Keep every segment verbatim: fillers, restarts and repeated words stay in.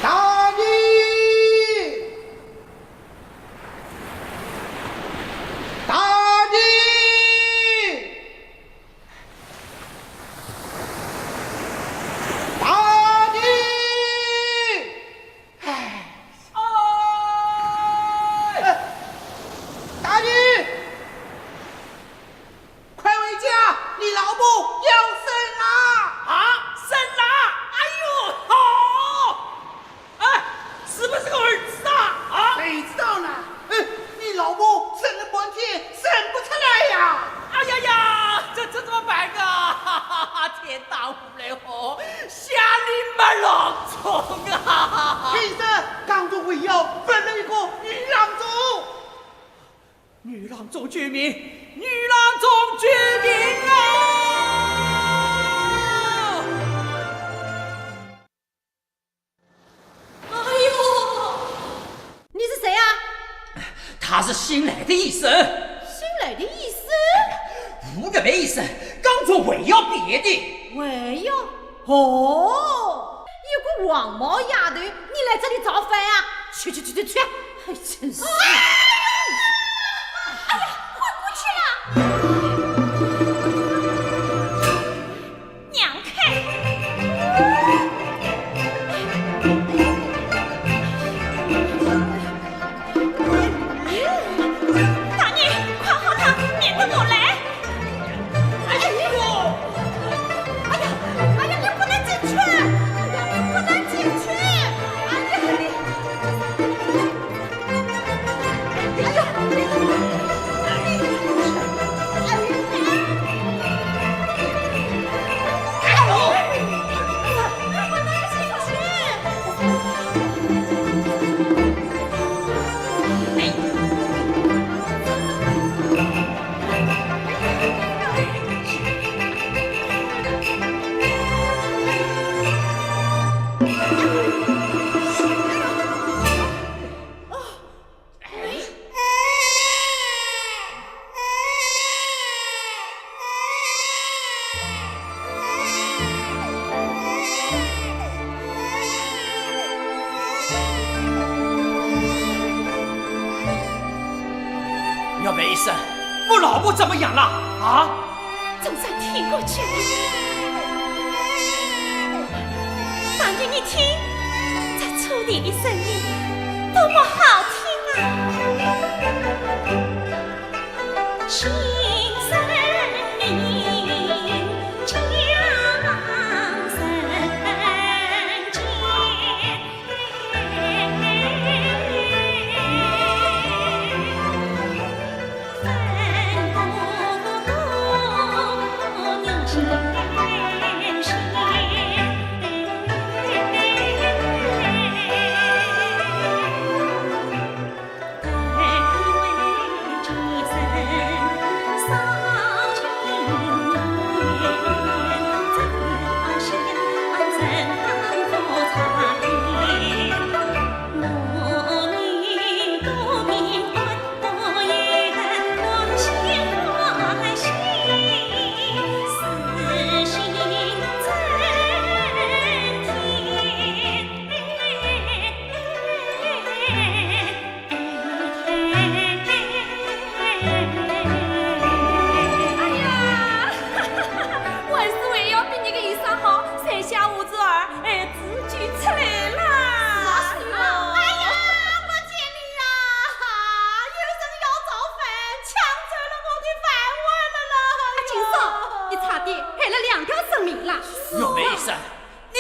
大人！大人！大人！哎，大人！ 快回家，你老婆要生啦！啊，生啦！哎呦，好！哎，是不是个儿子啊？啊？谁知道呢？哎，你老婆生了半天生不出来呀！哎呀呀，这，这怎么办啊？哈哈哈，天打五雷轰，下你们乱种啊！听说刚做胃药分了一个女郎中。 女郎中救命！女郎中救命啊！哎呦，你是谁啊？他是新来的医生。新来的医生？五月份医生，刚做胃药毕业的。胃药？ 哦，一个黄毛丫头，你来这里造反啊？去去去去去！哎，真是！哎呀，昏过去了！让开！大人，看好他，免得我来。 哎呦！哎呀，哎呀，你不能进去！哎呀，你不能进去！哎呀，你，哎呀，你，哎呀，哎呦！玉梅医生，我老婆怎么样了？啊？总算挺过去了。大人，你听，这抽泣的声音多么好听啊！ 哎呀，还是胃药比你个医生好，三下五除二，儿子救出来了。是啊，是啊。哎呀，不吉利呀！有人要造反，抢走了我的饭碗了啦！哎呦，金嫂，你差点害了两条生命啦！玉梅医生， 你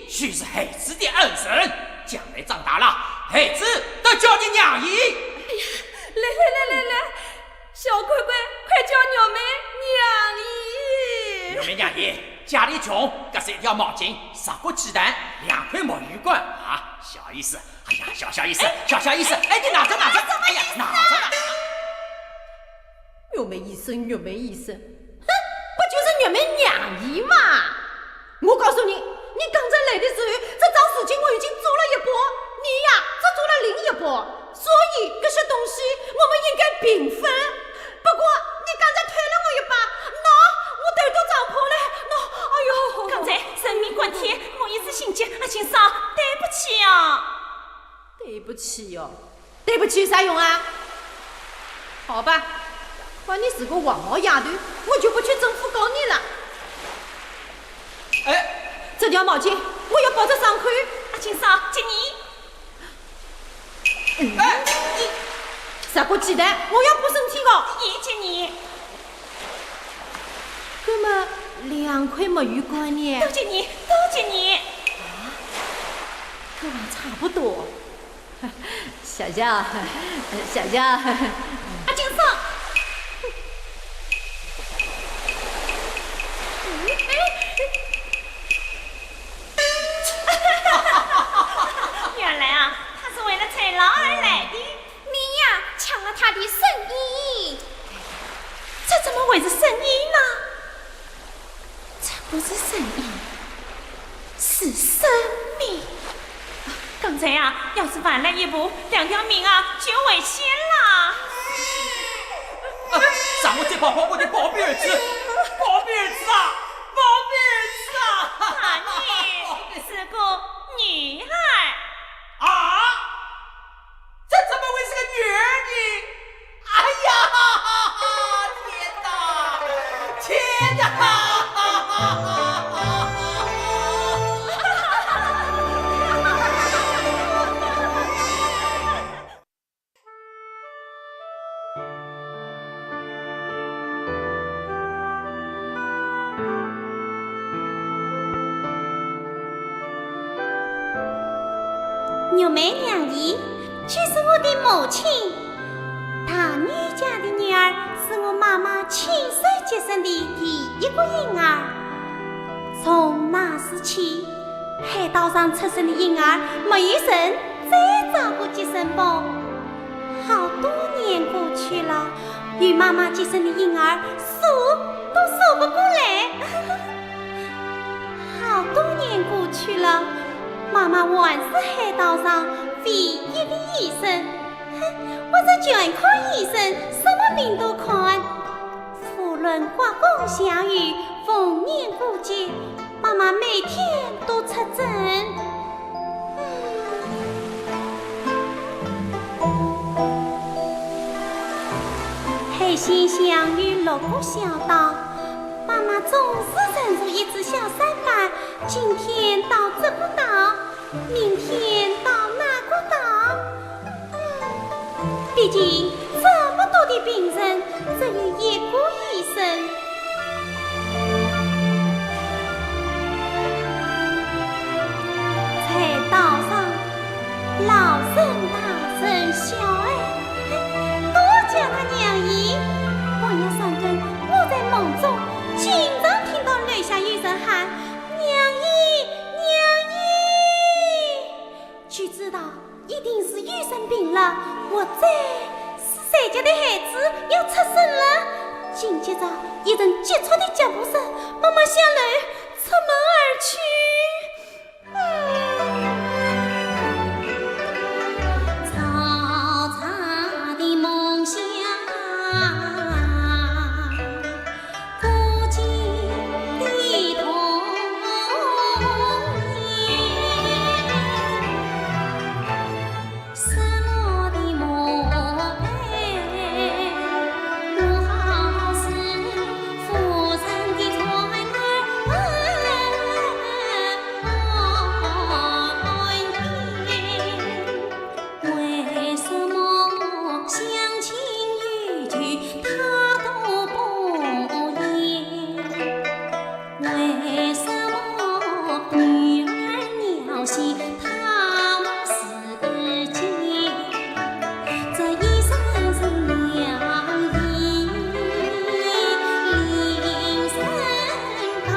就是孩子的恩人，将来长大了，孩子得叫你娘姨。哎呀，来来来来来，小乖乖，快叫玉梅娘姨。玉梅娘姨，家里穷，搿是一条毛巾，十个鸡蛋，两块木鱼罐啊，小意思。哎呀，小小意思，哎，小小意思，哎，你拿着拿着，哎呀，拿着拿着。玉梅医生，玉梅医生，哼，不就是玉梅娘姨嘛？我告诉你，你刚才来的时候，这桩事情我已经做了一半，你呀，只做了另一半，所以这些东西我们应该平分。不过你刚才推了我一把，喏，我头都撞破了，喏，哎呦！刚才人命关天，我一时心急，阿金嫂，对不起啊。对不起哟，对不起有啥用啊？好吧，看你是个黄毛丫头，我就不去政府告你了。哎，这条毛巾我要包着伤口。阿金嫂，给你。嗯，哎，十个鸡蛋，我要补身体的。也给你。那么两块木鱼罐呢？都给你，都给你。啊，搿还差不多。谢谢啊，谢谢啊。阿金嫂。嗯，哎。 原来啊，他是为了采劳而来的。你呀，抢了他的生意。这怎么会是生意呢？这不是生意，是生命。刚才啊，要是晚了一步，两条命啊，就危险了。啊，让我再抱抱我的宝贝儿子，宝贝儿子啊，宝贝儿子啊！她呢，是个女儿。 啊？这怎么会是个女儿呢？哎呀，天哪，天哪！玉梅娘姨，就是我的母亲。大女家的女儿是我妈妈亲手接生的第一个婴儿。从那时起，海岛上出生的婴儿没有人再照顾接生婆。好多年过去了，与妈妈接生的婴儿数都数不过来。好多年过去了，妈妈还是海岛上唯一的医生。哼，我是全科医生，什么病都看。 无论刮风下雨，逢年过节，妈妈每天都出诊。海鲜香鱼、六个小岛，妈妈总是乘坐一只小舢板，今天到这个岛， 明天到哪个岛？嗯，毕竟这么多的病人，只有一个医生。在岛上，老人、大人、小孩，都叫她娘姨。半夜三更，我在梦中经常听到楼下有人喊： 娘姨，娘姨！就知道一定是有人病了，或者是谁家的孩子要出生了。紧接着一阵急促的脚步声，妈妈下楼出门而去。嘈杂的梦乡。 孤寂的童年。失落的墓碑，我好似浮生的船儿。为什么相亲有求他都不依？为什么女儿鸟戏他们世间？这一生是娘姨令人盼。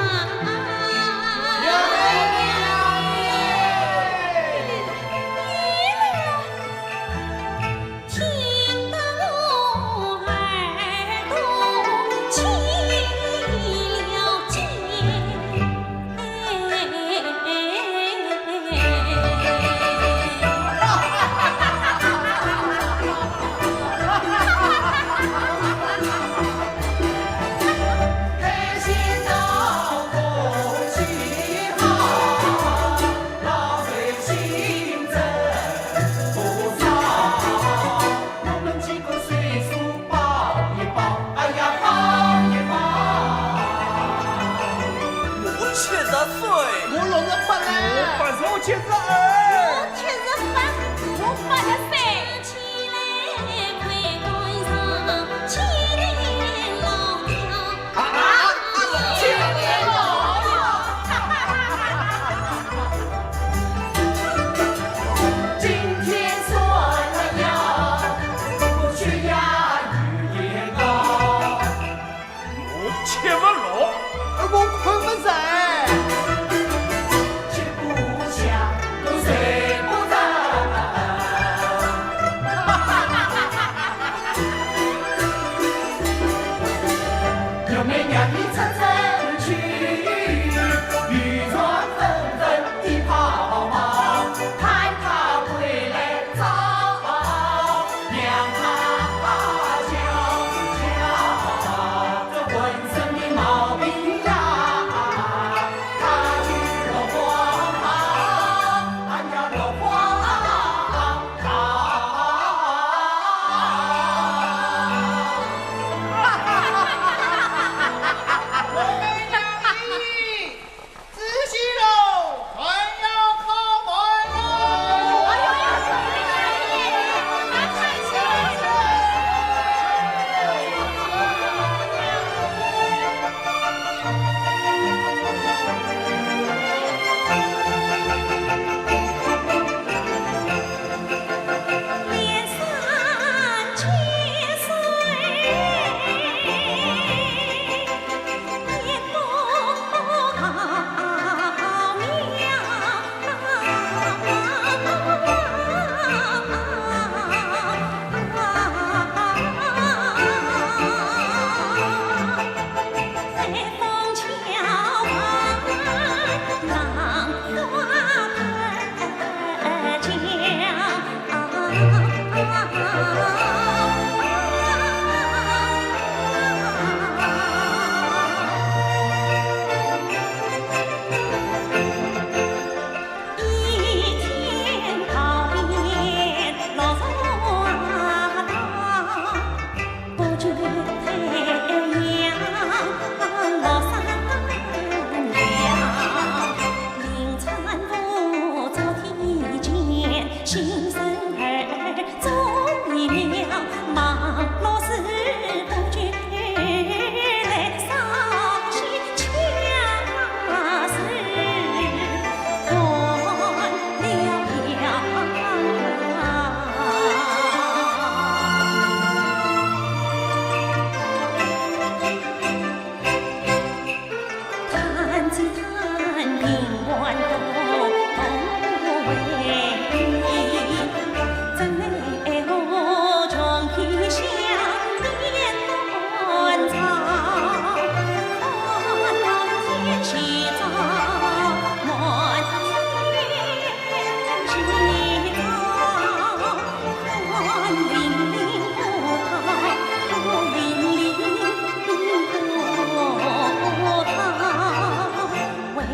七十二。七十八，我八十三。啊，啊，啊，七十二。今天算了呀，我血压有点高。 我吃勿落，我困勿着。吃不下，我睡不着。玉梅让你出征去，渔船纷纷地抛锚，盼她归来早。 仔细喽，还要靠门喽！回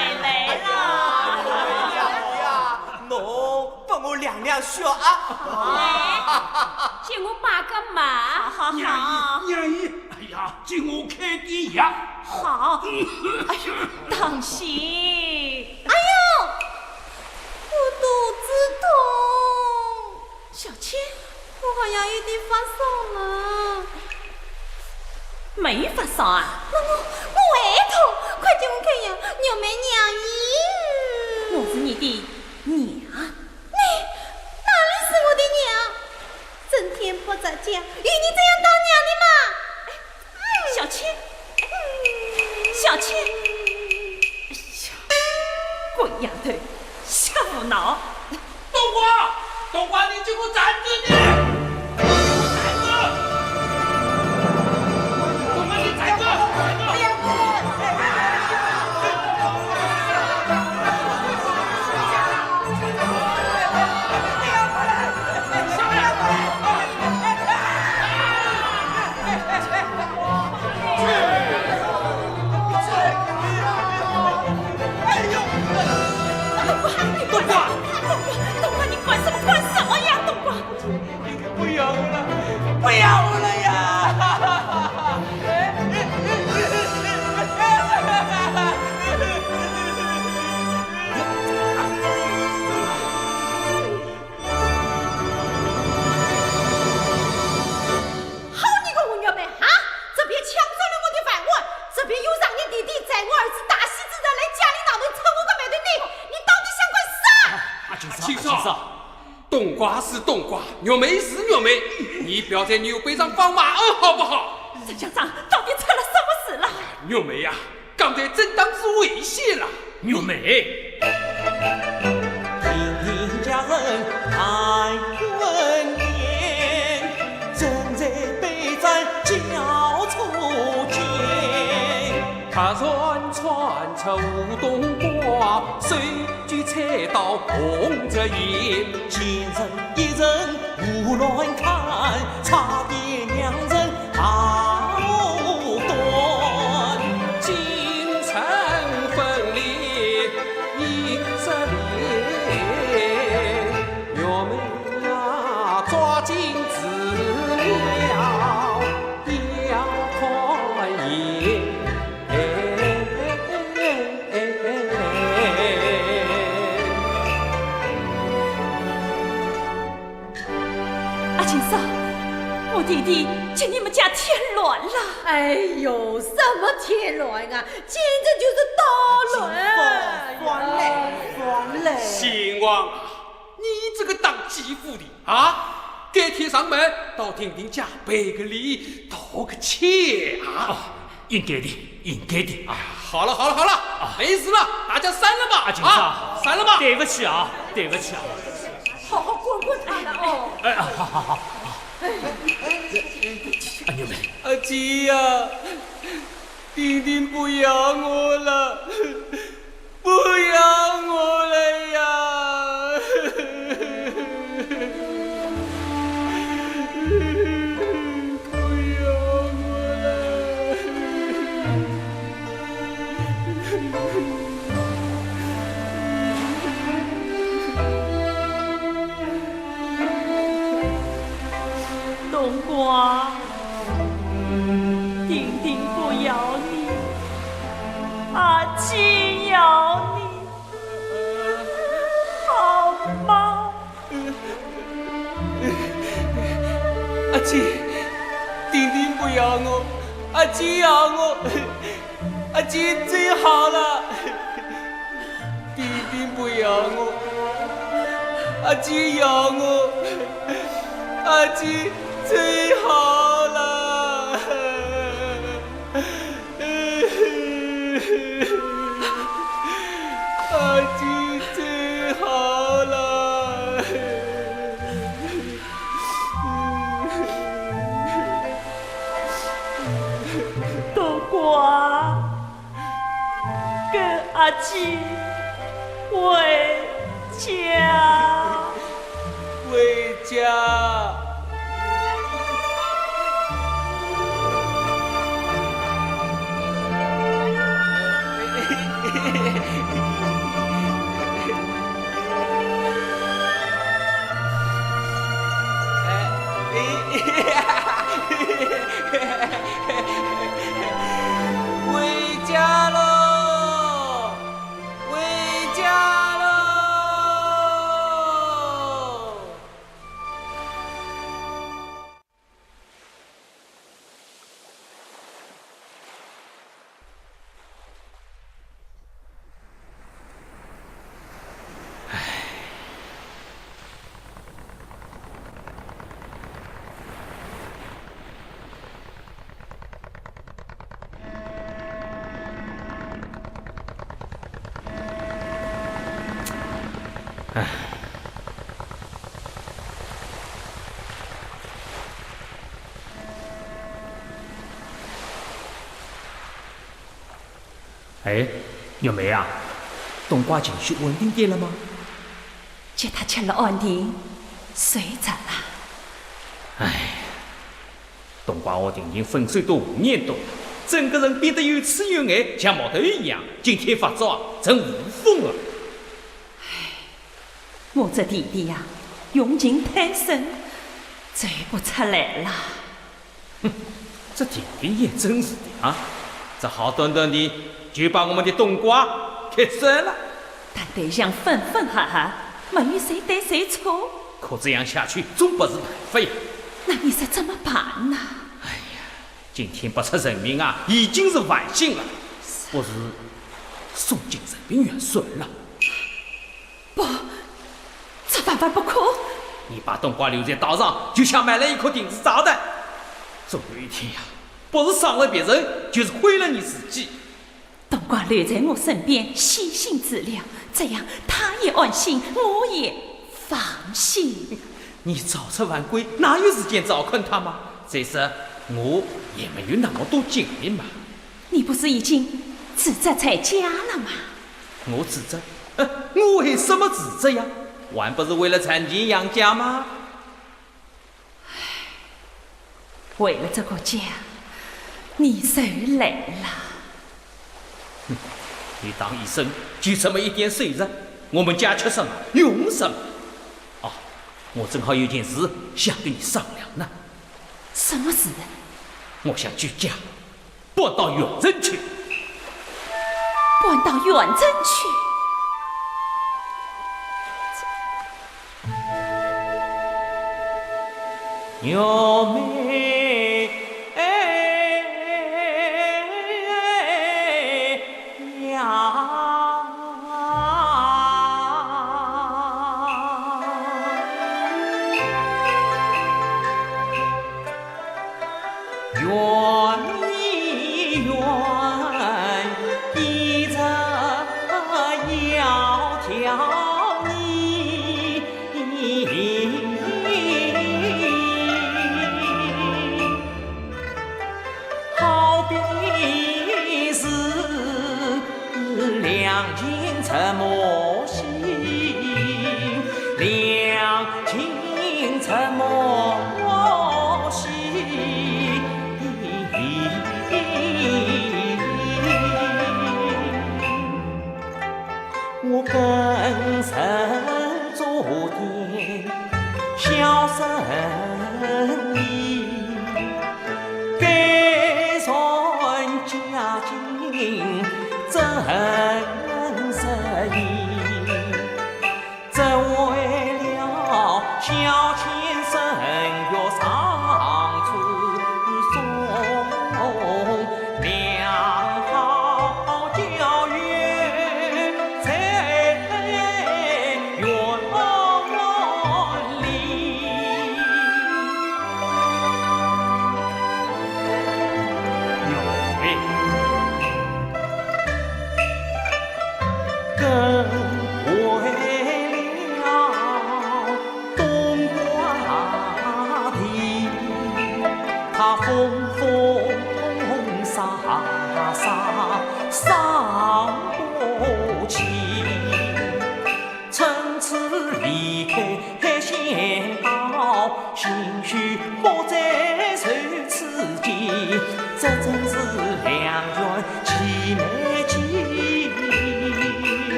来了。侬帮我量量血压。哎，给我把个脉。好，好，好。让一，让一，哎呀，给我开点药。好。哎呦，当心。哎呦，我肚子痛。 小倩，我好像有点发烧了。没发烧啊？我，我胃痛，快给我开药，玉梅让一。我是你的娘。你，哪里是我的娘？整天不着家，有你这样当娘的吗？哎， 小倩，小倩，哎呀，鬼丫头，瞎胡闹！冬瓜，冬瓜，你给我站住你！站住！冬瓜，你站住！站住！别有上年弟弟在我儿子大喜之日来家里闹腾，趁我个霉头，你，你到底想干啥？阿金嫂，阿金嫂，冬瓜是冬瓜，玉梅是玉梅，你不要在牛背上放马儿好不好？沈乡长，到底出了什么事了？玉梅呀，刚才真当是危险了。玉梅。阿金嫂，我弟弟给你们家添乱了。哎呦，什么添乱啊？简直就是捣乱！阿金嫂，放嘞，放嘞。兴旺啊，你这个当继父的啊，该天上门到婷婷家赔个礼，道个歉啊。哦，应该的，应该的啊。好了，好了，好了，没事了，大家散了吧。阿金嫂，啊，散了吧。对不起啊，对不起啊。好好管管他了哦。哎，啊，好好好。阿玉梅。阿姐呀，婷婷不要我了，不要我了呀！不要我了！冬瓜，婷婷不要你，阿姐要你，好吗？阿姐，婷婷不要我，阿姐要我。 阿姐最好了，婷婷不要我，阿姐要我，阿姐最好了，阿姐最好了。 冬瓜，跟阿姐回家。回家。回家喽，回家喽。 哎，玉梅啊，冬瓜情绪稳定点了吗？给他吃了安定，睡着了。哎，冬瓜和婷婷分手都五年多，整个人变得又痴又呆，像木头一样，今天发作啊，成发疯了。 我这弟弟呀，用情太深，走不出来了。哼，这婷婷也真是的啊，这好端端的就把我们的冬瓜给摔了。但对象分分合合，没有谁对谁错。可这样下去总不是办法呀。那你说怎么办呢？哎呀，今天不出人命啊，已经是万幸了。不是送进人民医院算了。不，这万万不可！你把冬瓜留在岛上，就像埋了一颗定时炸弹。总有一天呀，不是伤了别人，就是毁了你自己。 冬瓜留在我身边，悉心治疗，这样他也安心，我也放心。你早出晚归，哪有时间照看他嘛？再说，我也没有那么多精力嘛。你不是已经辞职在家了吗？我辞职？呃，我为什么辞职呀？还不是为了赚钱养家吗？ 为了这个家，你受累了。你当医生就这么一点收入，我们家吃什么用什么？哦，我正好有件事想跟你商量呢。什么事？我想举家 搬到县城去。搬到县城去？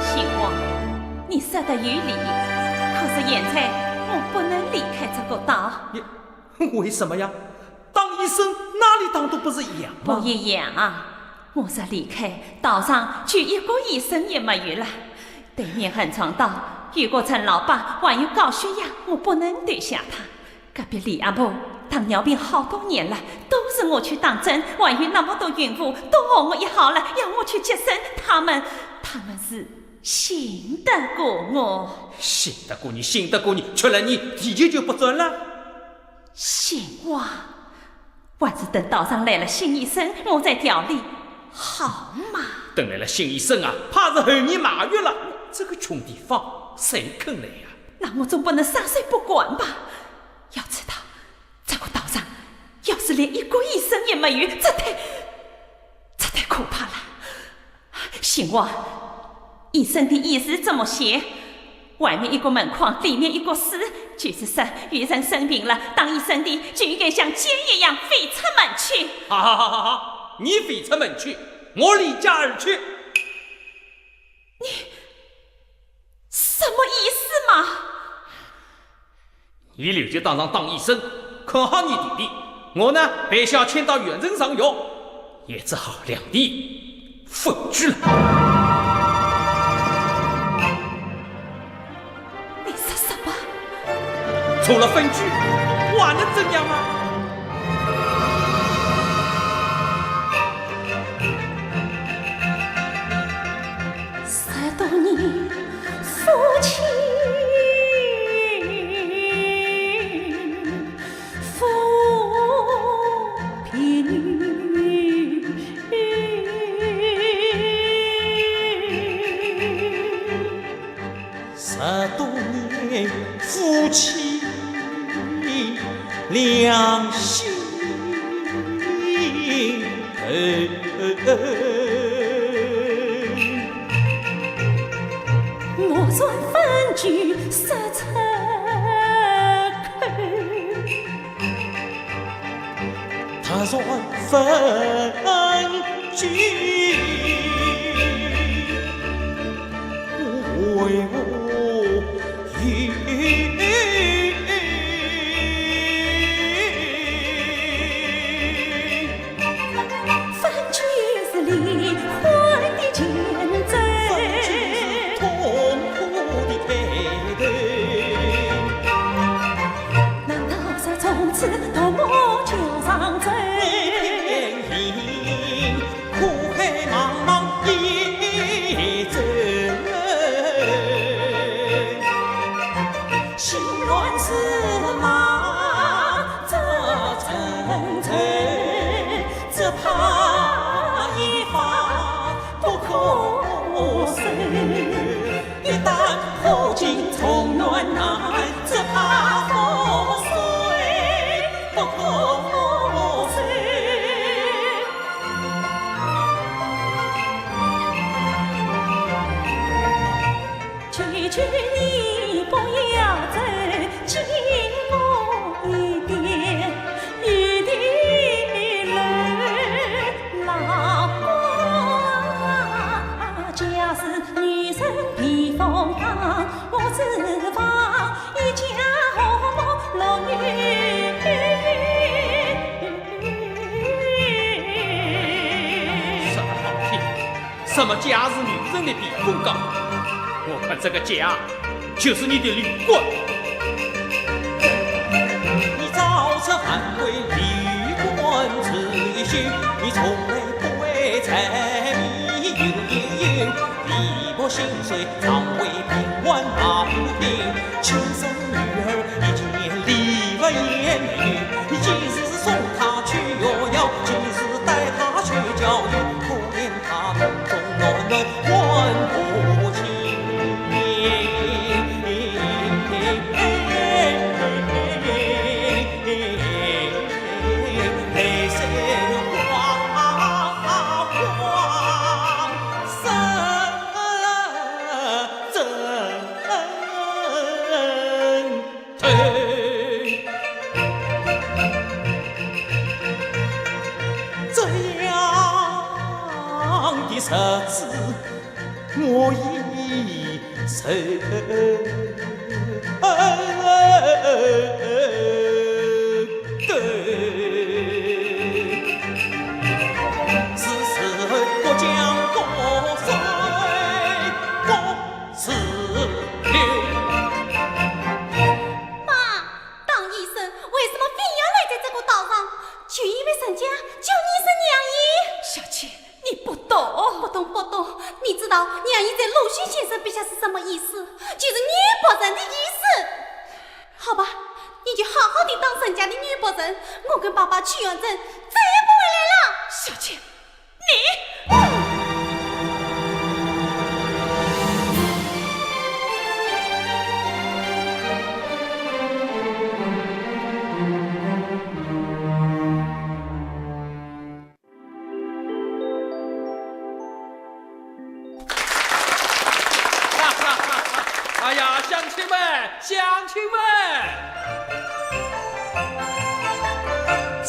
姓王，你说的有理，可是现在我不能离开这个岛。你，为什么呀？当医生哪里当都不是一样吗？不一样啊！我若离开，岛上就一个医生也没有了。对面横床岛有个陈老伯患有高血压，我不能丢下他。 隔壁李阿婆糖尿病好多年了，都是我去打针，还有那么多孕妇都和我一号了，要我去接生，他们，他们是信得过我。信得过你，信得过你，吃了你，地球就不转了。姓王，还是等岛上来了新医生，我再调理，好吗？等来了新医生啊，怕是后年满月了。这个穷地方，谁肯来呀？那我总不能撒手不管吧？要知道，这个岛上要是连一个医生也没有，这太，这太可怕了。姓王，医生的医书怎么写？外面一个门框，里面一个书，就是说有人生病了，当医生的就应该像箭一样飞出门去。好好好好好，你飞出门去，我离家而去。你什么意思嘛？你留在当上当医生，看好你弟弟。我呢，被下迁到县城上学，也只好两地分居了。你说什么？除了分居，我还能怎样啊？十多年夫妻无别离。十多年夫妻两心头。我算分居说出口。他算分居，为我 分居是离婚的前奏，分居是痛苦的开头。难道说从此独木桥上走？你偏行 苦海茫茫一程，心乱如麻这程程，只怕一发不可收。一旦破镜重圆难，只怕覆水不可收。 求求你不要走，给我一点雨的泪，老公啊，假使女人避风塘，我只望一家和睦落雨。什么好听？ 什么家是女人的避风港？我看这个家就是你的旅馆。你朝辞晚归旅馆自修，你从来不为柴米油盐，你不薪水常为病患打不停。亲生女儿一件礼物也没有，今日送她去药药，今日带她去郊游，可怜 他们总暖暖问不清。泪水哗哗声声 这样的日子我已受够。是时候不讲国粹国 是刘。妈，当医生为什么非要来在这个岛上？就因为人家叫你是娘姨。小姐，你不懂。不懂不懂，你知道娘姨在鲁迅先生笔下是什么意思？就是女仆人的意思。好吧，你就好好地当人家的女仆人，我跟爸爸去远征，再也不回来了。小姐，你……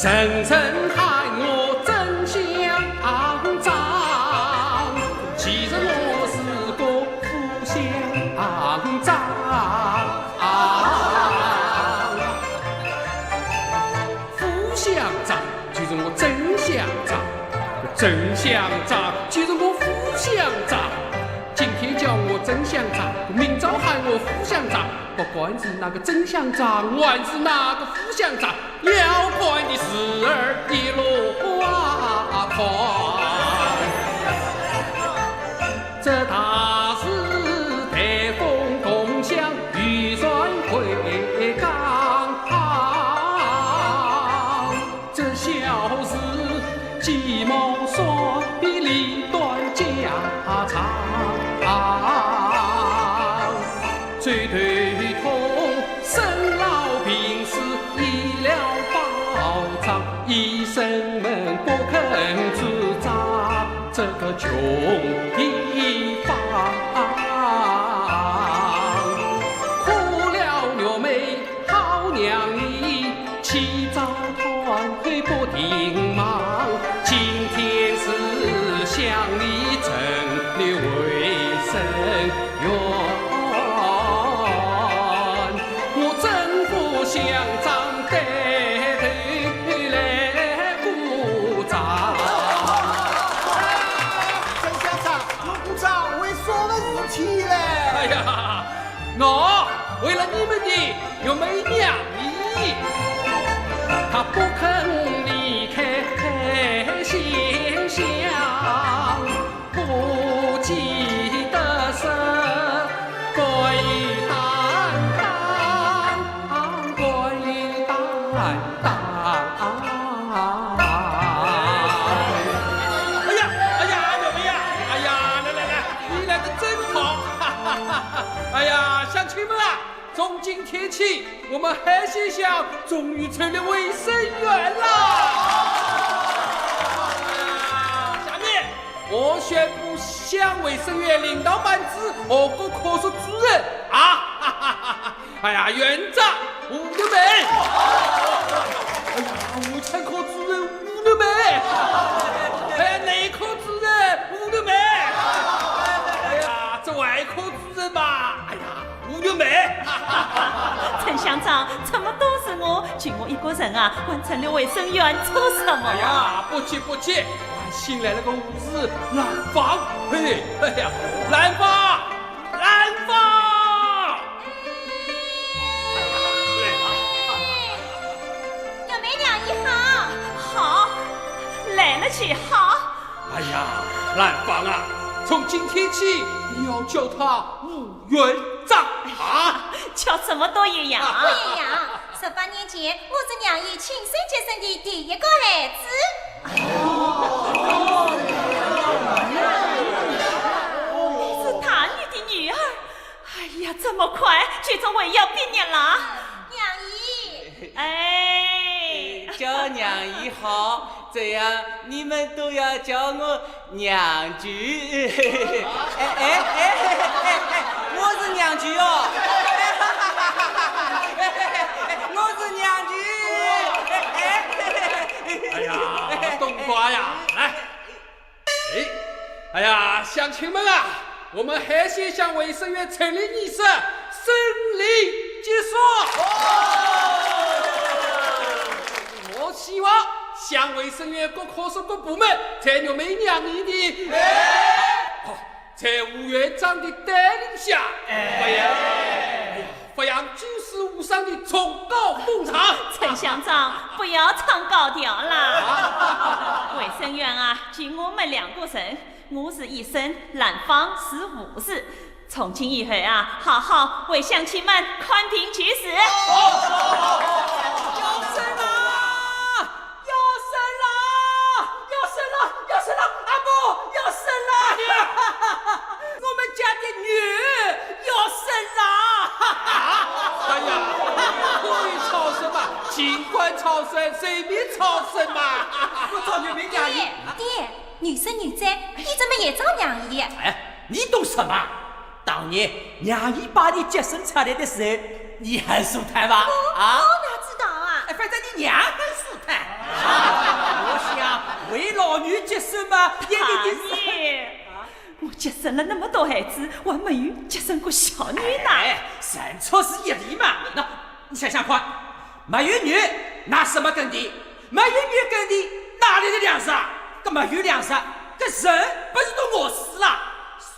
人人喊我曾香长，其实我是个副乡长。副乡长就是我曾香长，曾香长就是我副乡长。今天叫我曾香长，明朝喊我副乡长，不管是哪个曾香长，还是哪个副乡长， 要管的事儿一箩筐。这大事台风共享，渔船归港。这小事鸡毛蒜皮，理断家常。 最头痛生老病死医疗保障，医生们不肯支招，这个穷地方。苦了玉梅好娘姨，起早贪黑不停忙，今天是乡里镇的卫生 院，我曾副乡长带头来鼓掌。曾乡长，侬鼓掌为啥个事体嘞？哎呀，我为了你们的玉梅娘姨，她不肯离开新乡。 不记得是该担当，该担当。哎呀，哎呀，玉梅呀，哎呀，来来来，你来的正好，哈哈哈哈。哎呀，乡亲们啊，从今天起，我们海鲜乡终于成立卫生院啦！下面 我宣布乡卫生院领导班子和各科室主任啊，哈哈哈哈。哎呀，院长吴玉梅。哎呀，妇产科主任吴玉梅。哎呀，内科主任吴玉梅。哎呀，这外科主任嘛，哎呀， 吴玉梅。曾乡长，怎么都是我？就我一个人啊，还成立卫生院做什么？哎呀，不急不急，我还新来了个护士兰芳。嘿，哎呀，兰芳，兰芳。玉梅娘姨好。好，来了就好。哎呀，兰芳啊，从今天起你要叫她吴 院长啊，叫什么都一样。不一样，十八年前我是娘姨亲手接生的第一个孩子。是她你的女儿？哎呀，这么快就成为要毕业了？娘姨。哎，叫娘姨好，这样你们都要叫我 娘舅，哎哎哎哎哎，我是娘舅哦，我是娘舅。哎呀，冬瓜呀，来，哎，哎呀，乡亲们啊，我们海鲜乡卫生院成立仪式胜利结束。我希望乡卫生院各科室各部门在玉梅娘姨的。在吴院长的带领下，发扬，哎呀，发扬九死无伤的崇高风尚。曾乡长，不要唱高调啦。卫生院啊，就我们两个人，我是医生，兰芳是护士。从今以后啊，好好为乡亲们看病救治。好，好，好，好，好。要生了，要生了，要生了，阿婆要生了！我们家的女儿要生了！哎呀，可以超生嘛，尽管超生，随便超生嘛。我找玉梅娘姨。爹，女生女仔，你怎么也找娘姨？哎，你懂什么？当年娘姨把你接生出来的时候，你很舒坦吧？啊？我哪知道啊？哎，反正你娘很舒坦。也，也，也是。啊，你，啊？我接生了那么多孩子，我还没有接生过小女呢。哎，人畜是一体嘛。那，你想想看，没有女，哪是没耕地？没有女耕地，哪来的粮食啊？搿没有粮食，搿人不是都饿死了？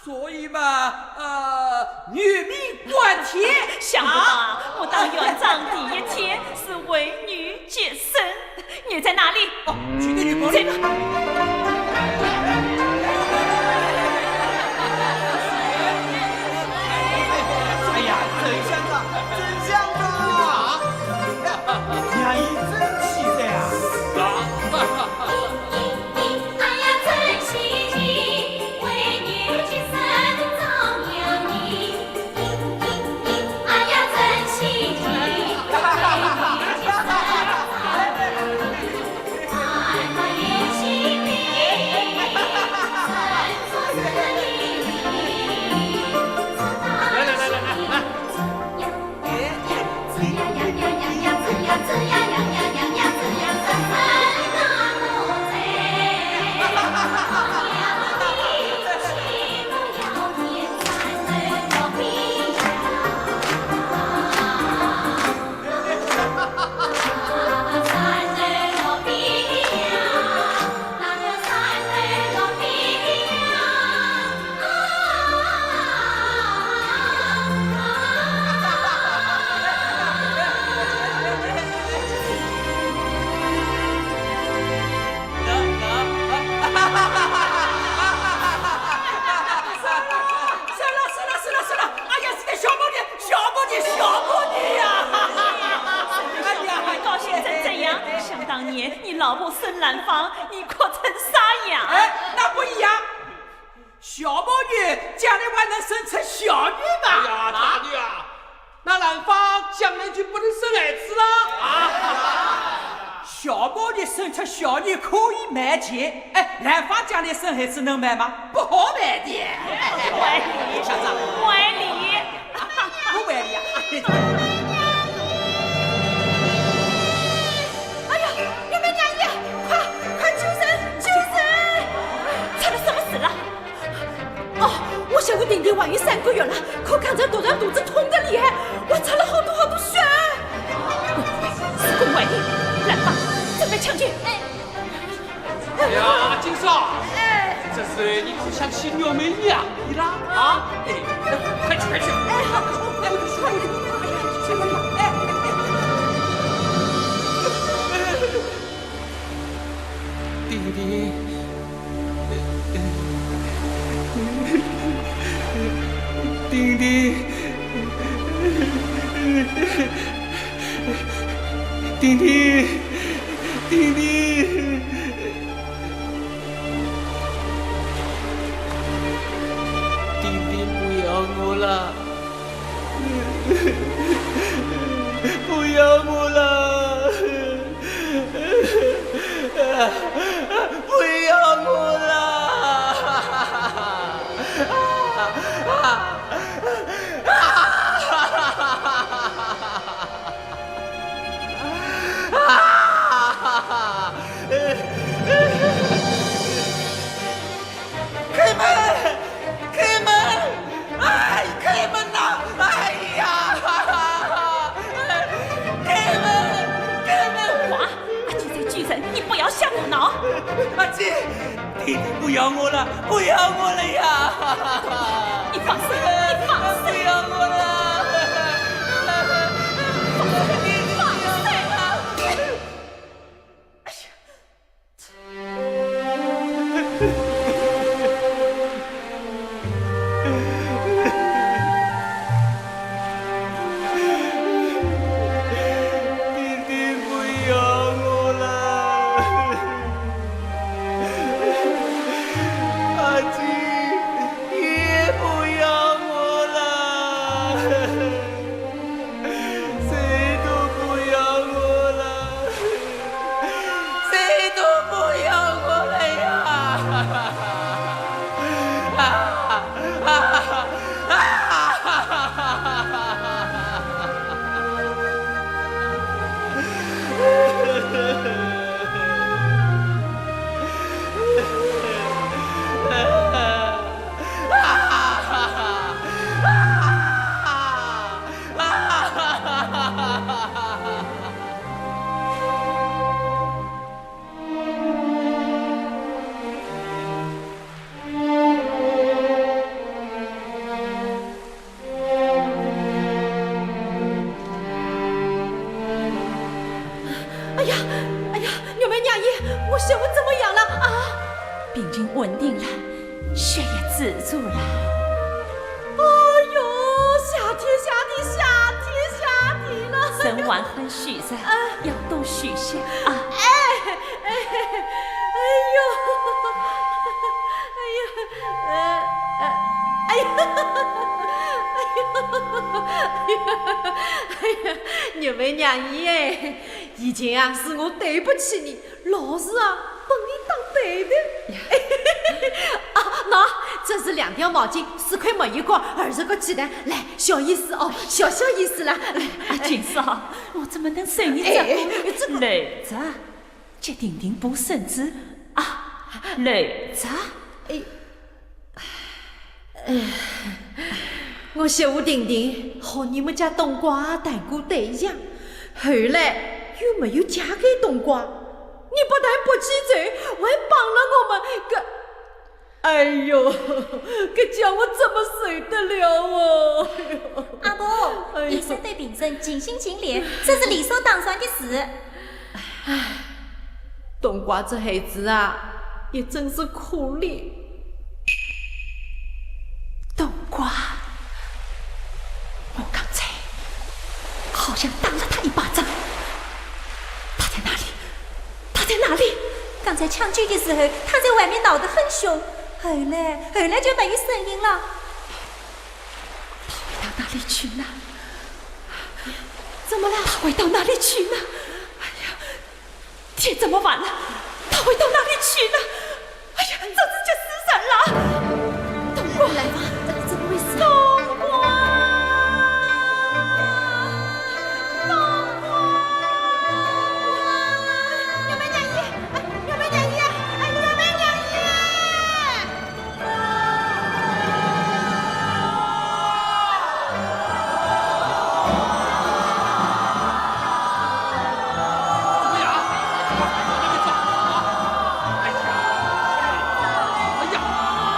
所以嘛，呃，女命关天。想不到啊，啊。我当院长第一天是为女接生。 你在哪里？哦，去个女朋友。这个，哎呀，真相啊，真相啊！娘姨真气人啊！是啊。哎呀，真稀奇，为女接生照样的。 哎呀，真稀奇！来来来来来来。算了，算了，算了，算了！哎呀，是个小毛病，小毛病，小毛病呀！哎呀，高兴成这样，想当年你老婆生兰芳，你哭成啥样？哎，那不一样。小毛病将来还能生出小囡嘛？哎呀，啊？大娘啊，那兰芳将来就不能生孩子了啊？小毛病生出小囡可以卖钱，哎，兰芳将来生孩子能卖吗？不好卖的。哎，小张，歪理。 不管你呀。哎呀，有没有娘姨？快，快救人，救人！出了什么事了？哦，我小姑婷婷怀孕三个月了，可刚才突然肚子痛得厉害，我出了好多好多血。是宫外孕，兰芳，准备抢救。哎。 哎呀，金嫂，哎。这是你可想起玉梅呀，你啦？啊？哎，快去，快去。哎，好，好，好，好，好，哎，哎，哎。婷婷，婷婷。 婷婷，婷婷，婷婷，不要我了，不要我了，不要我了！ 开门！开门！哎，开门呐！哎呀！开门！开门！哇，阿姐在救人，你不要吓我闹。阿姐， 婷婷不要我了，不要我了呀！你放手，你放手！不要我了！放手，放手！哎呀！ 婷婷不要我了，阿姐也不要我了。哎呀，哎呀，玉梅娘姨，我媳妇怎么样了啊？病情稳定了，血也止住了。哎呦，谢天谢地，谢天谢地了！人还很虚着，啊。要多休息啊。哎，哎，哎呦，哎呦，呃，呃，哎呦，哎呦，哎呦，哎呀，玉梅娘姨哎， 以前啊，是我对不起你，老是啊，把你当背头。啊，喏，这是两条毛巾，十块买一个，二十个鸡蛋，来，小意思哦，小小意思啦。啊，金嫂，我怎么能受你这个？哎，这个累着，给婷婷补身子啊，累着。哎， 我媳妇婷婷和你们家东瓜谈过对象，后来又没有嫁给东瓜。你不但不记仇，还帮了我们个……哎呦，这叫我怎么受得了哦？阿婆，哎呦。医生对病人尽心尽力，这是理所当然的事。 冬瓜这孩子啊，也真是可怜。冬瓜，我刚才好像打了他一巴掌。他在哪里？他在哪里？刚才抢救的时候，他在外面闹得很凶，后来，后来就没有声音了。他会到哪里去呢？怎么了？他会到哪里去呢？哎呀， 天这么晚了，他会到哪里去呢？哎呀，这是急死人了！冬瓜，来吧，怎么回事？冬瓜，冬瓜，玉梅娘姨，哎，玉梅娘姨，哎，玉梅娘姨！ 怎么样？快往那边走啊！哎呀，哎呀，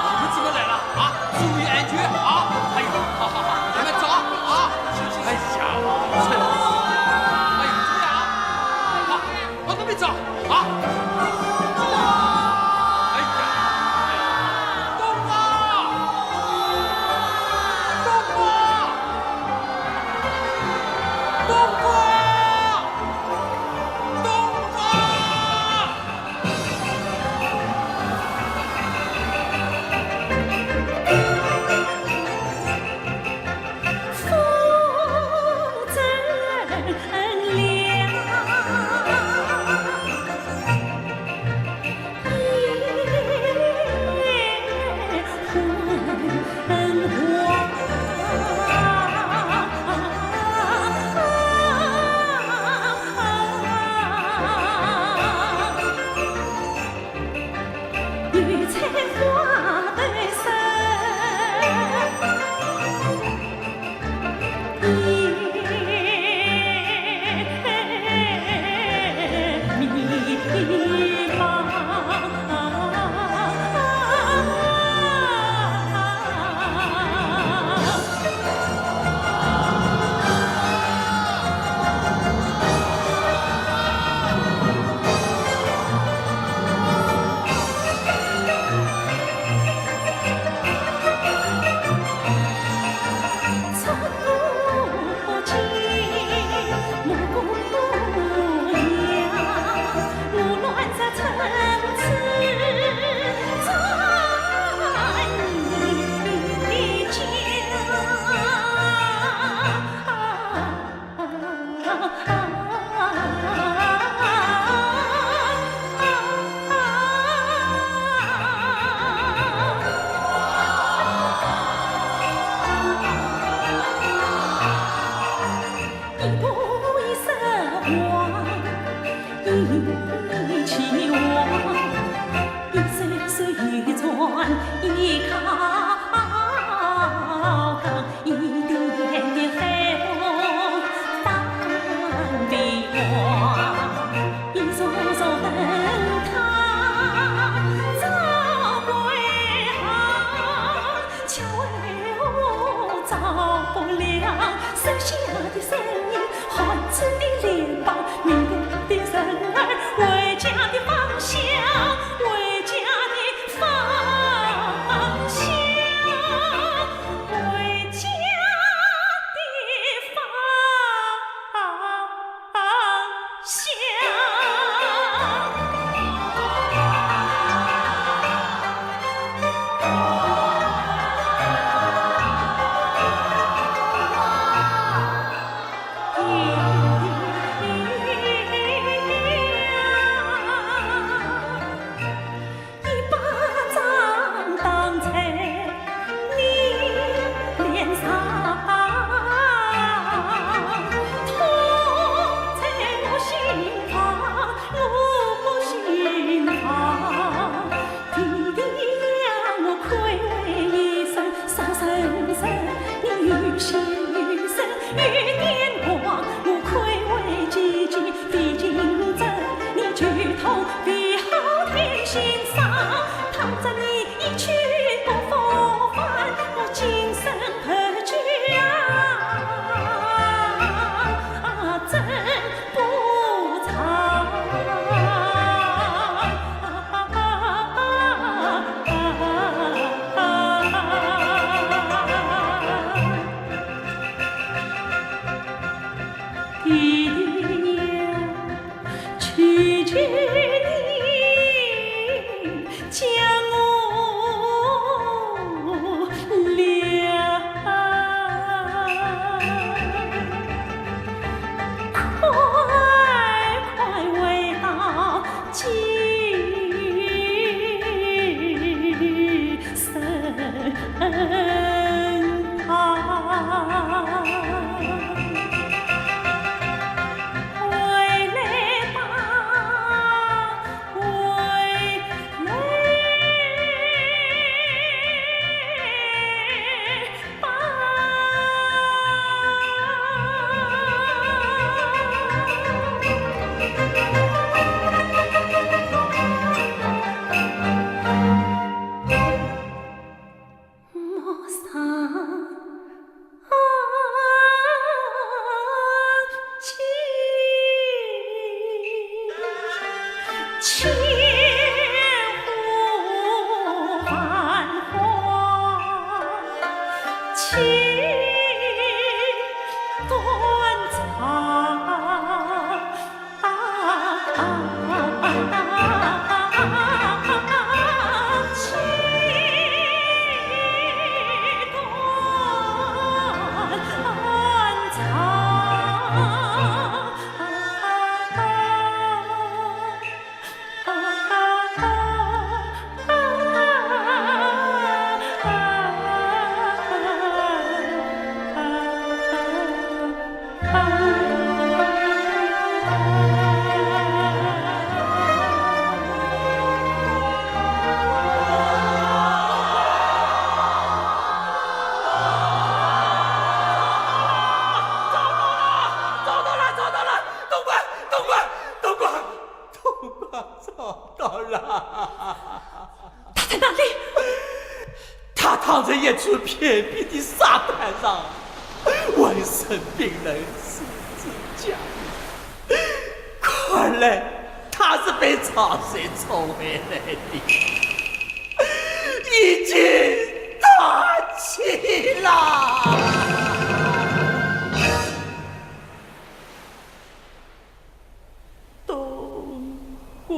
你们怎么来了啊？注意安全啊！哎呀，好好好，咱们走啊！哎呀，哎呀，怎么样？好。 往那边走啊！哎呀，冬瓜，冬瓜，冬瓜，冬瓜！回家的方向，回家的方向，回家的方向。一巴掌打在你脸上，痛在我心房，我心房。 弟弟呀，我愧为一生，啥人生，你有心有神有点狂。我愧为姐姐费情真，你就痛为好添心伤。倘若你一去不复返，我今生白头呀，真 不长。弟弟呀，求求你 将我留，快快回到京城。 回来吧，回来吧。 陌上青，千呼万唤，千断肠。 找到了，找到了，东官，东官，东官，东官，找到了。他在哪里？他躺在一处偏僻的沙滩上，浑身冰冷，四肢僵硬。看来他是被潮水冲回来的，已经断气了。 东官。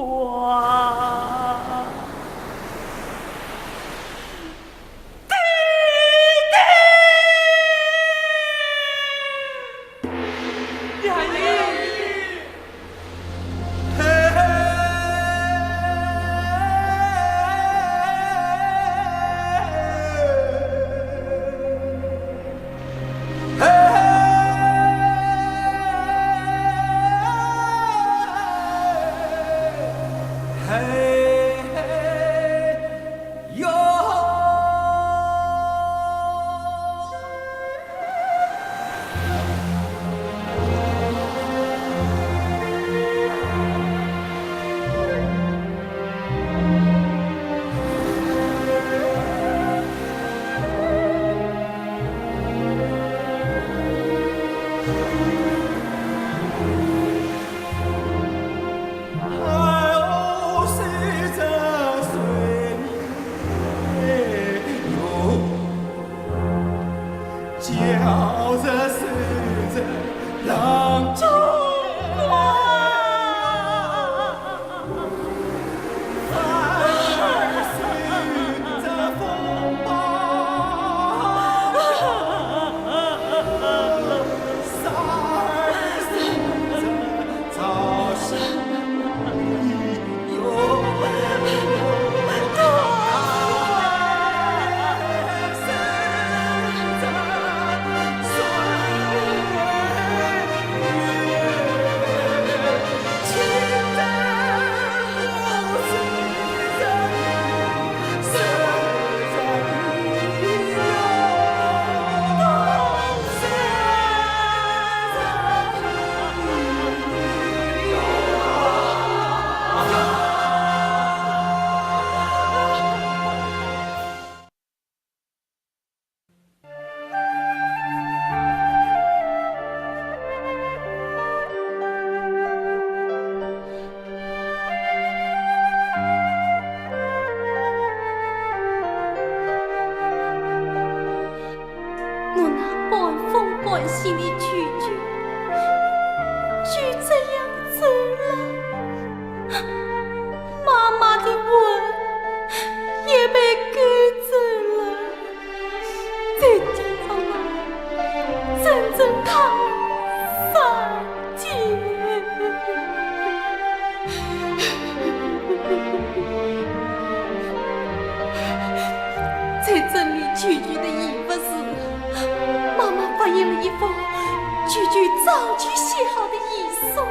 句句早就写好的遗书，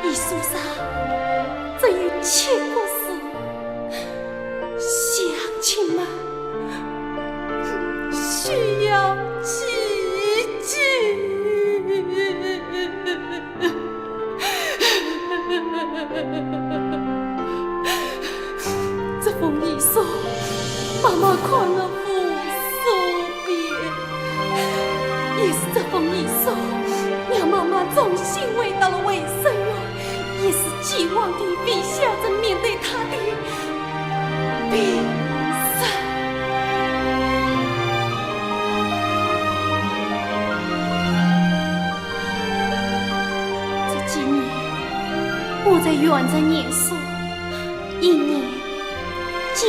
遗书上只有七个字：乡亲们，需要记住。 这封遗书，妈妈看了无数遍，也是这封遗书，让妈妈重新回到了卫生院，也是寄望地为小珍面对她的病逝。 这几年，我在县城念书，一年见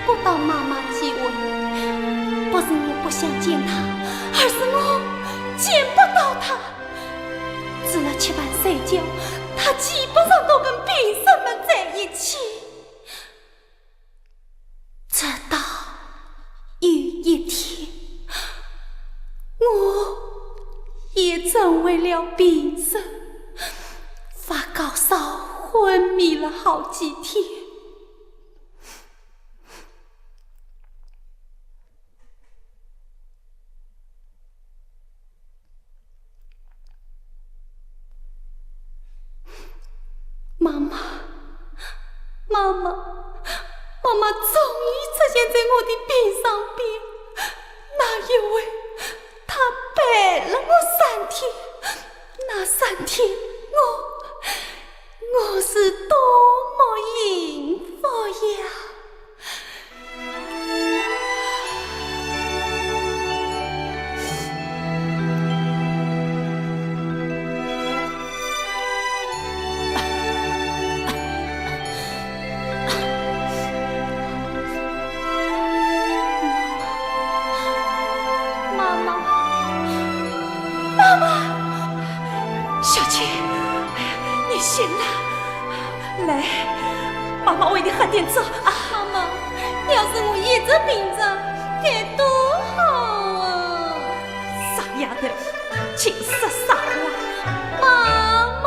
不到妈妈几回。不是我不想见她，而是我见不到她。除了吃饭睡觉，她基本上都跟病人们在一起。 直到有一天，我也成为了病人，发高烧，昏迷了好几天。 妈妈，妈妈，妈妈终于出现在我的病床边，那一回，她陪了我三天，那三天，我，我是多么幸福呀！ 妈妈，妈妈，小姐，你醒了。 来，妈妈喂你喝点粥啊。妈妈，要是我一直病着，该多好啊！傻丫头，净说啥话。妈妈。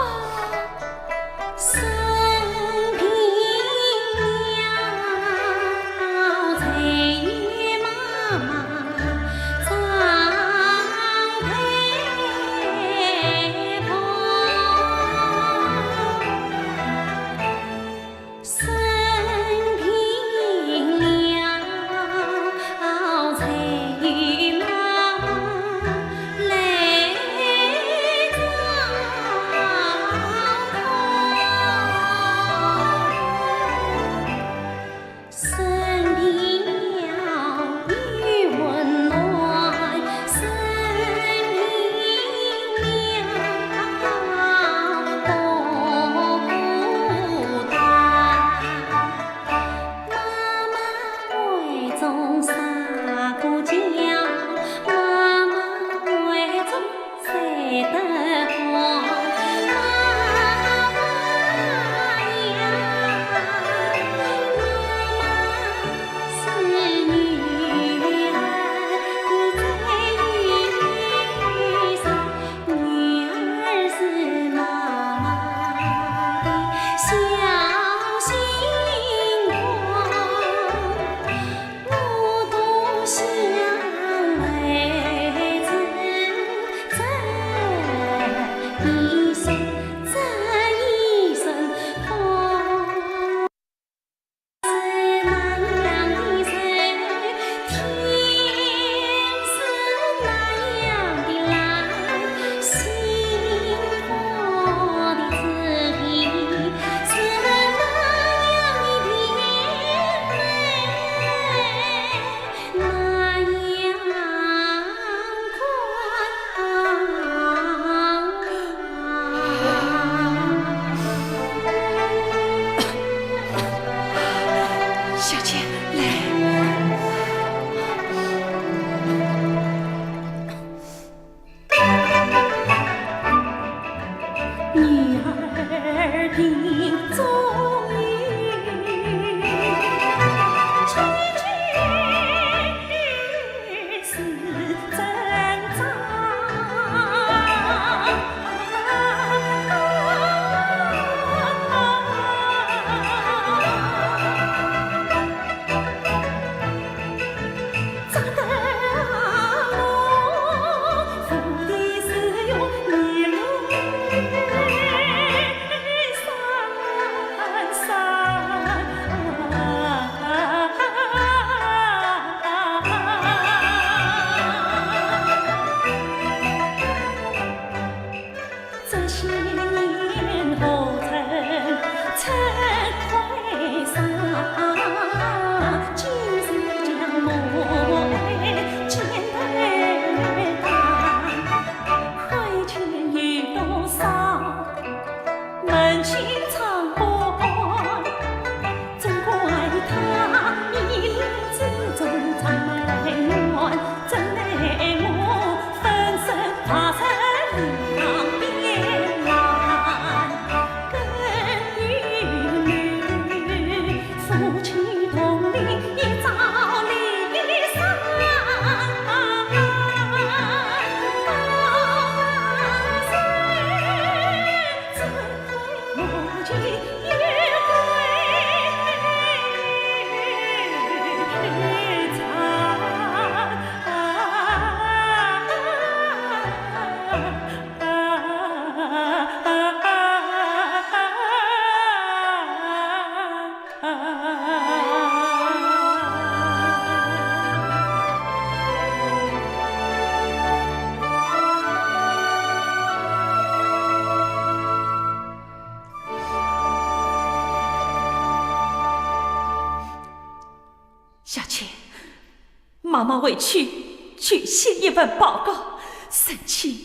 小姐，来。妈妈回去就写一份报告，申请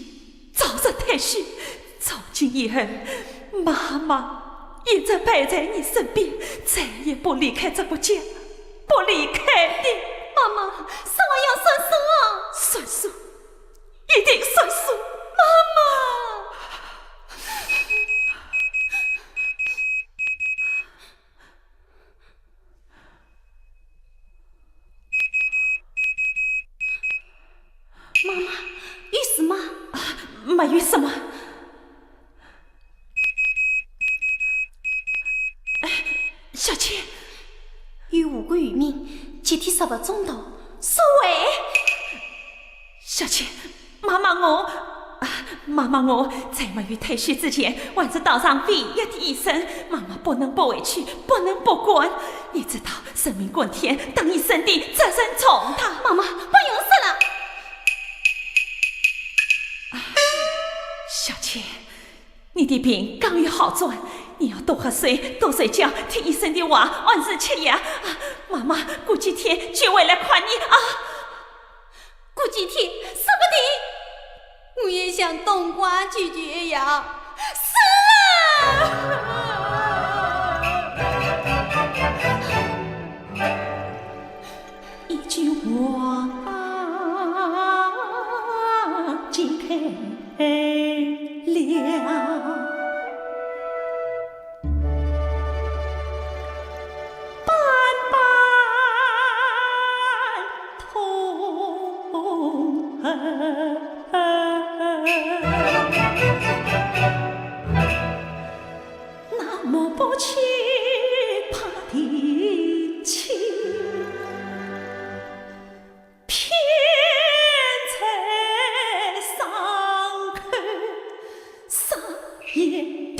早日退休。从今以后，妈妈一直陪在你身边，再也不离开这个家，不离开你。妈妈，啥话要算数啊？算数，一定算数，妈妈。 妈妈，有事吗？啊，没有什么。哎，小姐。有无辜于民，集体失物中毒，所为。小姐，妈妈我，啊，妈妈我在没有退休之前，还是道上唯一的医生，妈妈不能不回去，不能不管。你知道， 人命关天，当医生的责任重大。妈妈，不用说了。小姐，你的病刚有好转，你要多喝水，多睡觉，听医生的话，按时吃药。啊，妈妈过几天就回来看你啊。过几天，说不定我也像冬瓜舅舅一样，死了。 一句话解开了半半痛恨。 那抹不去怕的情，偏在伤口上演的。